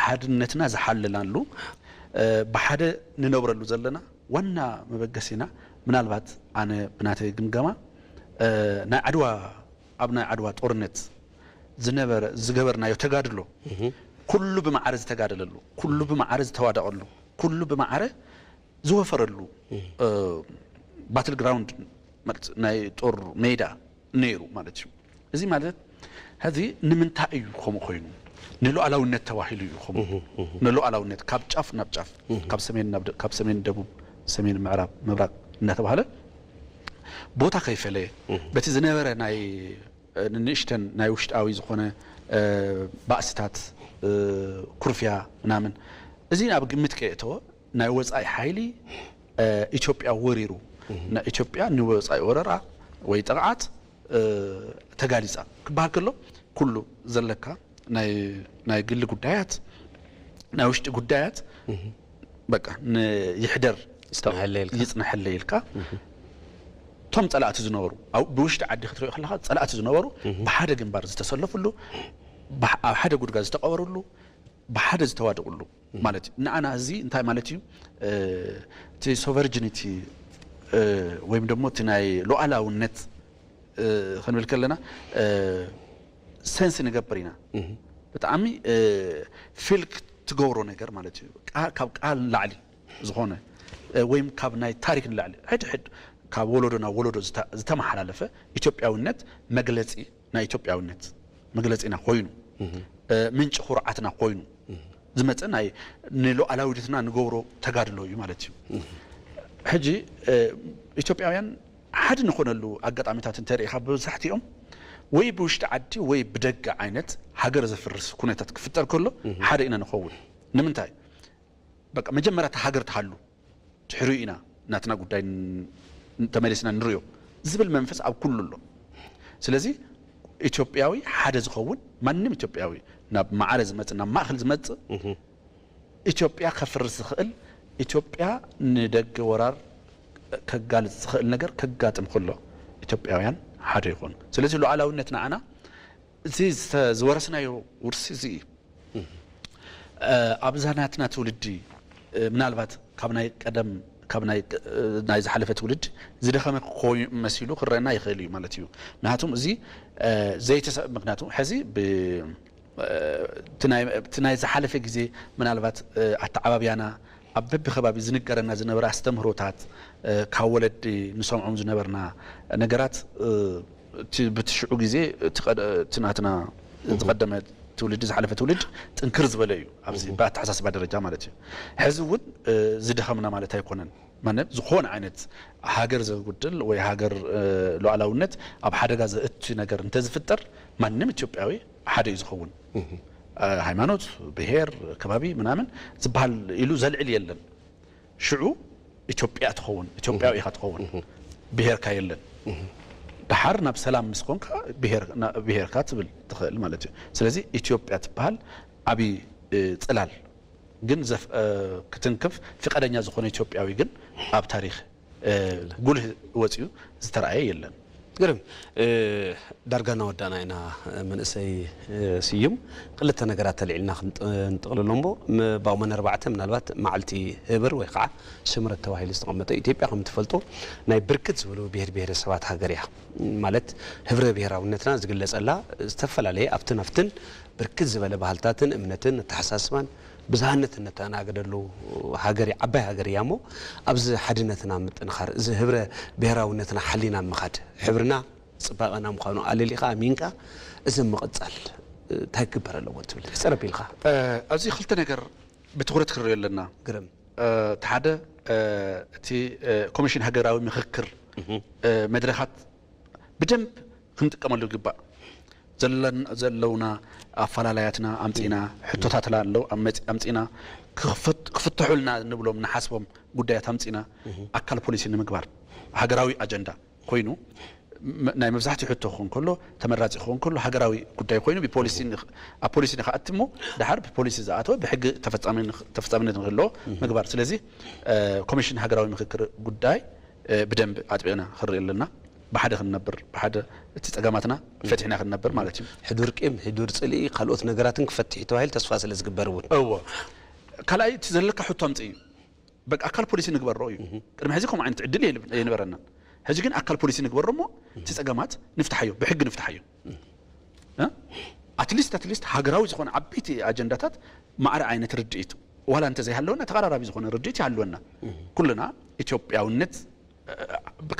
ሓድነትና ዝሓለናሉ ብሓደ ንነብረሉ ዘለና ዋና መበገሲና ምናልባት ኣነ ብናተይ ግምገማ እ፣ ናይ ዓድዋ ኣብ ናይ ዓድዋ ጦርነት ዝነበረ ዝገበርናዮ ተጋድሎ ኩሉ ብማዕረ ዝተጋደለሉ ኩሉ ብማዕረ ዝተዋደቐሉ ኩሉ ብማዕረ ዝወፈረሉ ባትል ግራውንድ ማለት ናይ ጦር ሜዳ ነይሩ ማለት እዩ። እዚ ማለት ሕዚ ንምንታይ እዩ ከምኡ ኮይኑ? ንሉዓላውነት ተባሂሉ እዩ ከምኡ። ንሉዓላውነት ካብ ጫፍ ናብ ጫፍ፣ ካብ ሰሜን ናብ ደ- ካብ ሰሜን ደቡብ፣ ሰሜን ምዕራብ፣ ምብራቕ እናተባህለ ቦታ ከይፈለየ በቲ ዝነበረ ናይ ንእሽተን ናይ ውሽጣዊ ዝኾነ ባእስታት ኩርፊያ ምናምን እዚ ኣብ ግምት ከየእተወ ናይ ወፃኢ ሓይሊ ኢትዮጵያ ወሪሩ ኢትዮጵያ ንወፃኢ ወረራ ወይ ጥቕዓት ተጋሊፃ ክበሃል ከሎ ኩሉ ዘለካ ናይ ግሊ ጉዳያት ናይ ውሽጢ ጉዳያት በቃ ይሕደር ይፅነሐለይ ኢልካ እቶም ፀላእቲ ዝነበሩ ብውሽጢ ዓዲ ክትሪኦ ከለካ ፀላእቲ ዝነበሩ ብሓደ ግንባር ዝተሰለፍሉ ኣብ ሓደ ጉድጋ ዝተቀበርሉ ብሓደ ዝተዋደቅሉ ማለት እዩ። ንኣና እዚ እንታይ ማለት እዩ? እቲ ሶቨርጅኒቲ ወይም ደሞ እቲ ናይ ሉዓላውነት ክንብል ከለና ሰንስ ንገብር ኢና። ብጣዕሚ ፊል ክትገብሮ ነገር ማለት እዩ። ካብ ቃል ንላዕሊ ዝኾነ ወይም ካብ ናይ ታሪክ ንላዕሊ ሕድሕድ ካብ ወለዶ ናብ ወለዶ ዝተመሓላለፈ ኢትዮጵያውነት መግለፂ ናይ ኢትዮጵያውነት መግለፂና ኮይኑ ምንጪ ኩርዓትና ኮይኑ ዝመፀ ናይ ንሉዓላዊነትና ንገብሮ ተጋድሎ እዩ ማለት እዩ። ሕጂ ኢትዮጵያውያን ሓደ ንኾነሉ ኣጋጣሚታት እንተሪኢኻ ብብዛሕትኦም ወይ ብውሽጢ ዓዲ ወይ ብደገ ዓይነት ሃገር ዘፍርስ ኩነታት ክፍጠር ከሎ ሓደ ኢና ንኸውን። ንምንታይ? በቃ መጀመርያ እታ ሃገር ትሃሉ ድሕሪኡ ኢና ናትና ጉዳይ ተመሊስና ንሪኦ ዝብል መንፈስ ኣብ ኩሉ ኣሎ። ስለዚ ኢትዮጵያዊ ሓደ ዝኸውን ማንም ኢትዮጵያዊ ናብ ማዕረ ዝመፅእ ናብ ማእኸል ዝመፅእ ኢትዮጵያ ከፍርስ ዝኽእል ኢትዮጵያ ንደገ ወራር ከጋልፅ ዝኽእል ነገር ከጋጥም ከሎ ኢትዮጵያውያን ሓደ ይኾኑ። ስለዚ ሉዓላዊነት ንዓና እዚ ዝወረስናዮ ውርሲ እዚ እዩ። ኣብዛ ናትና ትውልዲ ምናልባት ካብ ናይ ቀደም ካብ ናይ ዝሓለፈ ትውልድ ዝደኸመ ኮይኑ መሲሉ ክረአና ይኽእል እዩ ማለት እዩ። ምክንያቱም እዚ ዘይተሰ ምክንያቱም ሕዚ እቲ ናይ ዝሓለፈ ግዜ ምናልባት ኣተዓባብያና ኣብ በቢ ከባቢ ዝንገረና ዝነበረ ኣስተምህሮታት ካብ ወለዲ ንሰምዖም ዝነበርና ነገራት እቲ ብትሽዑ ግዜ እቲ ናትና ዝቀደመ ትውልዲ ዝሓለፈ ትውልድ ጥንክር ዝበለ እዩ ኣብዚ ብኣተሓሳስባ ደረጃ ማለት እዩ። ሕዚ እውን ዝደኸምና ማለት ኣይኮነን። ማንም ዝኾነ ዓይነት ሃገር ዘጉድል ወይ ሃገር ሉዓላውነት ኣብ ሓደጋ ዘእቱ ነገር እንተዝፍጠር ማንም ኢትዮጵያዊ ሓደ እዩ ዝኸውን። ሃይማኖት፣ ብሄር፣ ከባቢ ምናምን ዝበሃል ኢሉ ዘልዕል የለን። ሽዑ ኢትዮጵያ ትኸውን ኢትዮጵያዊ ኢኻ ትኸውን። ብሄርካ የለን። ደሓር ናብ ሰላም ምስ ኮንካ ብሄርካ ትብል ትኽእል ማለት እዩ። ስለዚ ኢትዮጵያ ትበሃል ዓብዪ ፅላል ግን ክትንክፍ ፍቃደኛ ዝኾነ ኢትዮጵያዊ ግን ኣብ ታሪክ ጉልህ ወፂኡ ዝተረኣየ የለን። ግርም። ዳርጋ እናወዳእና ኢና። መንእሰይ ስዩም፣ ክልተ ነገራት ተልዒልና ክንጥቕልሎ እሞ፣ ባውመን ኣርባዕተ ምናልባት መዓልቲ ህብር ወይ ከዓ ስምረት ተባሂሉ ዝተቐመጠ፣ ኢትዮጵያ ከም ትፈልጦ ናይ ብርክት ዝበሉ ብሄር ብሄረሰባት ሃገር እያ። ማለት ህብረ ብሄራውነትና ዝግለፀላ ዝተፈላለየ ኣብትን ኣብትን ብርክት ዝበለ ባህልታትን እምነትን ኣተሓሳስባን ብዝሃነት እነተኣናገደሉ ሃገር ዓባይ ሃገር እያ እሞ ኣብዚ ሓድነትና ምጥንኻር እዚ ህብረ ብሄራውነትና ሓሊና ምኻድ ሕብርና ፅባቐና ምዃኑ ኣለሊኻ ኣሚንካ እዚ ምቕፃል እንታይ ክግበር ኣለዎ ትብል ሕፅር ኣቢልካ ኣብዚ ክልተ ነገር ብትኹረት ክንሪኦ ኣለና። ግርም እቲ ሓደ እቲ ኮሚሽን ሃገራዊ ምኽክር መድረኻት ብደንብ ክንጥቀመሉ ይግባእ። ዘለውና ኣፈላላያትና ኣምፂና ሕቶታትና ኣለው ኣምፂና ክፍትሑልና ንብሎም ንሓስቦም ጉዳያት ኣምፂና ኣካል ፖሊሲ ንምግባር ሃገራዊ ኣጀንዳ ኮይኑ ናይ መብዛሕትኡ ሕቶ ክኾን ከሎ ተመራፂ ክኾን ከሎ ሃገራዊ ጉዳይ ኮይኑ ብፖሊሲ ኣብ ፖሊሲ ንክኣቲ እሞ ድሓር ብፖሊሲ ዝኣተወ ብሕጊ ተፈፃሚነት ንክህልዎ ምግባር። ስለዚ ኮሚሽን ሃገራዊ ምክክር ጉዳይ ብደንብ ኣጥቢቕና ክንርኢ ኣለና። ብሓደ ክንነብር ብሓደ እቲ ፀገማትና ፈቲሕና ክንነብር ማለት እዩ። ሕዱር ቂም፣ ሕዱር ፅልኢ፣ ካልኦት ነገራትን ክፈትሕ እዩ ተባሂሉ ተስፋ ስለ ዝግበር እውን። እዎ። ካልኣይ እቲ ዘለካ ሕቶ ኣምፅእ እዩ። በቃ ኣካል ፖሊሲ ንግበሮ እዩ። ቅድሚ ሕዚ ከምኡ ዓይነት ዕድል የንበረናን። ሕዚ ግን ኣካል ፖሊሲ ንግበሮ እሞ እቲ ጸገማት ንፍትሓዮ፣ ብሕጊ ንፍትሓዮ። ኣትሊስት ኣትሊስት ሃገራዊ ዝኾነ ዓበይቲ ኣጀንዳታት ማዕረ ዓይነት ርድኢት ዋላ እንተዘይሃለወና ተቐራራቢ ዝኾነ ርድኢት ይሃልወና። ኩልና ኢትዮጵያውነት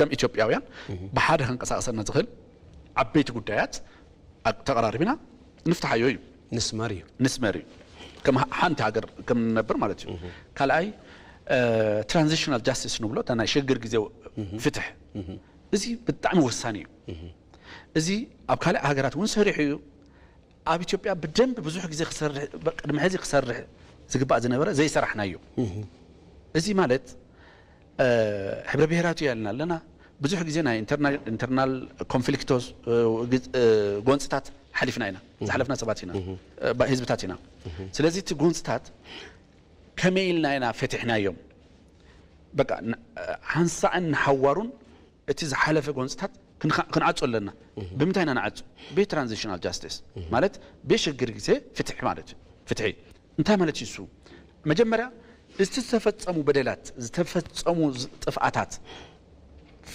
ከም ኢትዮጵያውያን ብሓደ ከንቀሳቐሰና ዝኽእል ዓበይቲ ጉዳያት ተቐራሪብና ንፍትሓዮ እዩ። ንስመር እዩ። ንስመር እዩ። ከም ሓንቲ ሃገር ከም ንነብር ማለት እዩ። ካልኣይ ትራንዚሽናል ጃስቲስ ንብሎ ናይ ሽግግር ግዜ ፍትሕ፣ እዚ ብጣዕሚ ወሳኒ እዩ። እዚ ኣብ ካልእ ሃገራት እውን ሰሪሑ እዩ። ኣብ ኢትዮጵያ ብደንብ ብዙሕ ግዜ ክሰርሕ ቅድሚ ሕዚ ክሰርሕ ዝግባእ ዝነበረ ዘይሰራሕናዮ። እዚ ማለት ሕብረ ብሄራት እዩ ያልና ኣለና። ብዙሕ ግዜ ናይ ኢንተርናል ኮንፍሊክቶስ ጎንፅታት ሓሊፍና ኢና፣ ዝሓለፍና ሰባት ኢና፣ ህዝብታት ኢና። ስለዚ እቲ ጎንፅታት ከመይ ኢልና ኢና ፈቲሕናዮም? በቃ ሓንሳዕን ንሓዋሩን እቲ ዝሓለፈ ጎንፅታት ክንዓፁ ኣለና። ብምንታይ ኢና ንዓፁ? ብትራንዚሽናል ጃስቲስ ማለት ብሽግር ግዜ ፍትሒ ማለት እዩ። ፍትሒ እንታይ ማለት እዩ? እሱ መጀመርያ እቲ ዝተፈፀሙ በደላት፣ ዝተፈፀሙ ጥፍኣታት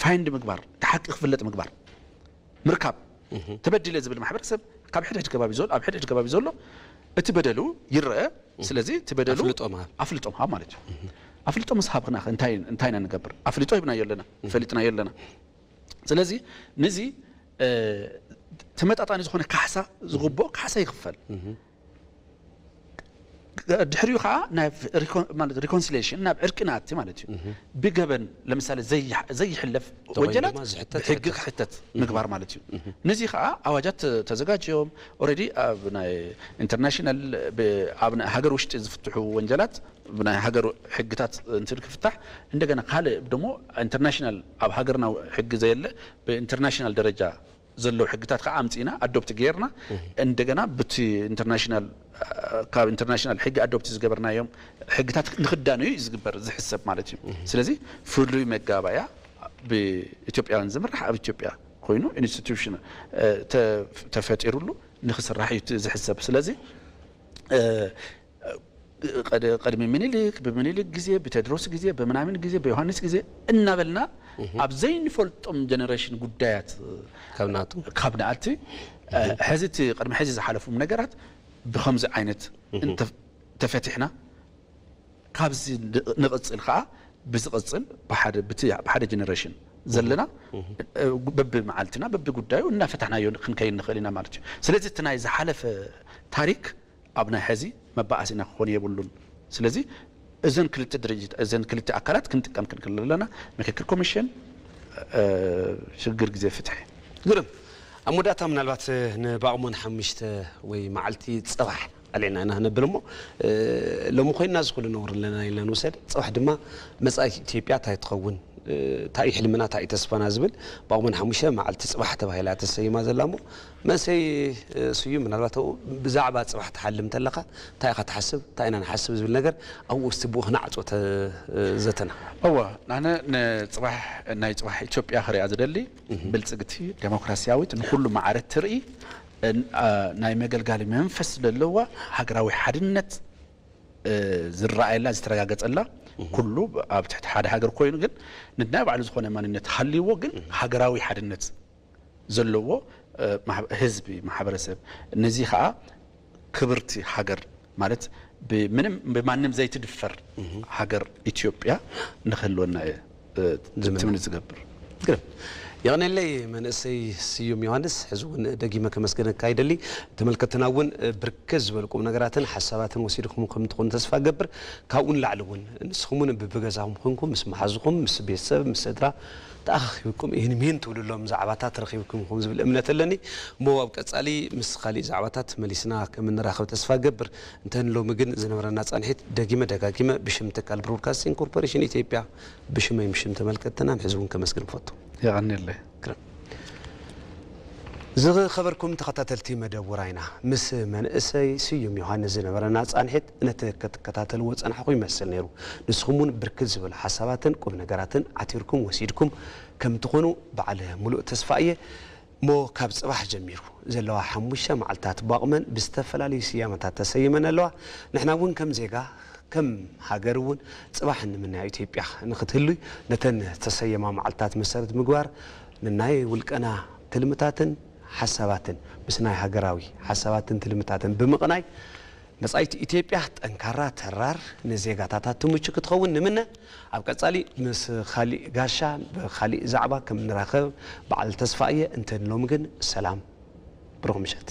ፋይንድ ምግባር፣ እቲ ሓቂ ክፍለጥ ምግባር፣ ምርካብ። ተበዲለ ዝብል ማሕበረሰብ ካብ ሕድሕድ ከባቢ ዘሎ ኣብ ሕድሕድ ከባቢ ዘሎ እቲ በደሉ ይረአ። ስለዚ እቲ በደሉ ኣፍልጦ ምሃብ። ኣፍልጦ ምሃብ ማለት እዩ። ኣፍልጦ ምስ ሃብና እንታይ እንታይ ኢና ንገብር? ኣፍልጦ ሂብናዮ ኣለና፣ ፈሊጥናዮ ኣለና። ስለዚ ነዚ ተመጣጣኒ ዝኾነ ካሕሳ ዝግብኦ ካሕሳ ይኽፈል። ድሕሪኡ ከዓ ናብ ሪኮንሲሌሽን ናብ ዕርቂ ንኣቲ ማለት እዩ። ብገበን ለምሳሌ ዘይሕለፍ ወንጀላት ብሕጊ ክሕተት ምግባር ማለት እዩ። ነዚ ከዓ ኣዋጃት ተዘጋጅዮም ኦረዲ ኣብ ናይ ኢንተርናሽናል ኣብ ሃገር ውሽጢ ዝፍትሑ ወንጀላት ብናይ ሃገር ሕግታት እንትን ክፍታሕ እንደገና ካልእ ደሞ ኢንተርናሽናል ኣብ ሃገርና ሕጊ ዘየለ ብኢንተርናሽናል ደረጃ ዘለዉ ሕግታት ከዓ ኣምፂእና ኣዶፕት ገይርና እንደገና ብቲ ኢንተርናሽናል ካብ ኢንተርናሽናል ሕጊ ኣዶፕት ዝገበርናዮም ሕግታት ንክዳነዩ እዩ ዝግበር ዝሕሰብ ማለት እዩ። ስለዚ ፍሉይ መጋባያ ብኢትዮጵያውያን ዝምራሕ ኣብ ኢትዮጵያ ኮይኑ ኢንስቲቱሽን ተፈጢሩሉ ንክስራሕ እዩ ዝሕሰብ። ስለዚ ቅድሚ ምኒልክ ብምኒልክ ግዜ ብቴድሮስ ግዜ ብምናምን ግዜ ብዮሃንስ ግዜ እናበልና ኣብ ዘይንፈልጦም ጀነሬሽን ጉዳያት ካብ ንኣቲ ሕዚ እቲ ቅድሚ ሕዚ ዝሓለፉም ነገራት ብከምዚ ዓይነት ተፈቲሕና ካብዚ ንቕፅል ከዓ ብዝቕፅል ብሓደ ጀነሬሽን ዘለና በቢ መዓልትና በቢ ጉዳዩ እናፈታሕናዮ ክንከይድ ንኽእል ኢና ማለት እዩ። ስለዚ እቲ ናይ ዝሓለፈ ታሪክ ኣብ ናይ ሕዚ መባኣሲና ክኾን የብሉን። ስለዚ እዘን ክልተ ድርጅት እዘን ክልተ ኣካላት ክንጥቀም ክንክእል ኣለና። ምክክር ኮሚሽን፣ ሽግግር ግዜ ፍትሒ። ግርም። ኣብ መወዳእታ ምናልባት ንባቕሞን ሓሙሽተ ወይ መዓልቲ ፅባሕ ኣልዕና ኢና ክነብል እሞ ሎሚ ኮይንና እዚ ኩሉ ነውር ኣለና ኢልና ንውሰድ። ፅባሕ ድማ መፃኢት ኢትዮጵያ እንታይ ትኸውን፣ እንታይ እዩ ሕልምና እንታይ እዩ ተስፋና ዝብል ባቕሞን ሓሙሽተ መዓልቲ ፅባሕ ተባሂላ ተሰይማ ዘላ እሞ መንእሰይ ስዩም ምናልባት ኣብኡ ብዛዕባ ፅባሕ ትሓልም እንተለኻ እንታይ ኢኻ ትሓስብ እንታይ ኢና ንሓስብ ዝብል ነገር ኣብኡ ውስቲ ብኡ ክነዕፆ ዘተና። እወ ኣነ ንፅባሕ ናይ ፅባሕ ኢትዮጵያ ክሪኣ ዝደሊ ብልፅግቲ ዴሞክራሲያዊት ንኩሉ ማዕረ ትርኢ ናይ መገልጋሊ መንፈስ ዘለዋ ሃገራዊ ሓድነት ዝረኣየላ ዝተረጋገፀላ ኩሉ ኣብ ትሕቲ ሓደ ሃገር ኮይኑ ግን ንናይ ባዕሉ ዝኾነ ማንነት ሃልይዎ ግን ሃገራዊ ሓድነት ዘለዎ ህዝቢ ማሕበረሰብ ነዚ ከዓ ክብርቲ ሃገር ማለት ብምንም ብማንም ዘይትድፈር ሃገር ኢትዮጵያ ንክህልወና እየ ትምኒት ዝገብር። ግርም። የቐነለይ መንእሰይ ስዩም ዮሃንስ፣ ሕዚ እውን ደጊመ ከመስግነካ ይደሊ። ተመልከትና እውን ብርክት ዝበሉ ቁም ነገራትን ሓሳባትን ወሲድኩም ከም ትኾኑ ተስፋ ገብር። ካብኡ ንላዕሊ እውን ንስኹም እውን ብብገዛኹም ኮንኩም ምስ መሓዝኹም ምስ ቤተሰብ ምስ ስድራ ተኣኻኺብኩም ይህን ሚህን ትብልሎም ዛዕባታት ረኺብኩም ኢኹም ዝብል እምነት ኣለኒ። እሞ ኣብ ቀጻሊ ምስ ካሊእ ዛዕባታት መሊስና ከም እንራኸብ ተስፋ ገብር። እንተ ንሎሚ ግን ዝነበረና ጻንሒት ደጊመ ደጋጊመ ብሽም ትካል ብሮድካስቲንግ ኮርፖሬሽን ኢትዮጵያ ብሽመይ ብሽም ተመልከትትናን ሕዚ እውን ከመስግን እፈቱ። የቐንየለይ። ክረም። ዝኸበርኩም ተኸታተልቲ መደብ ውራይና ምስ መንእሰይ ስዩም ዮሃንስ ዝነበረና ጻንሒት ነቲ ክትከታተልዎ ጸናሕኹ ይመስል ነይሩ። ንስኹም እውን ብርክት ዝበሉ ሓሳባትን ቁም ነገራትን ዓቲርኩም ወሲድኩም ከም ትኾኑ በዓል ሙሉእ ተስፋ እየ። እሞ ካብ ጽባሕ ጀሚሩ ዘለዋ ሓሙሽተ መዓልታት ብዓቕመን ብዝተፈላለዩ ስያመታት ተሰይመን ኣለዋ። ንሕና እውን ከም ዜጋ፣ ከም ሃገር እውን ጽባሕ እንምነያ ኢትዮጵያ ንኽትህሉ፣ ነተን ዝተሰየማ መዓልታት መሰረት ምግባር፣ ንናይ ውልቀና ትልምታትን ሓሳባትን ምስ ናይ ሃገራዊ ሓሳባትን ትልምታትን ብምቕናይ፣ መጻኢት ኢትዮጵያ ጠንካራ፣ ተራር፣ ንዜጋታታ ትምቹ ክትኸውን ንምነ። ኣብ ቀጻሊ ምስ ካሊእ ጋሻ ብካሊእ ዛዕባ ከም ንራኸብ በዓል ተስፋ እየ። እንተ ንሎሚ ግን ሰላም፣ ብሩኽ ምሸት።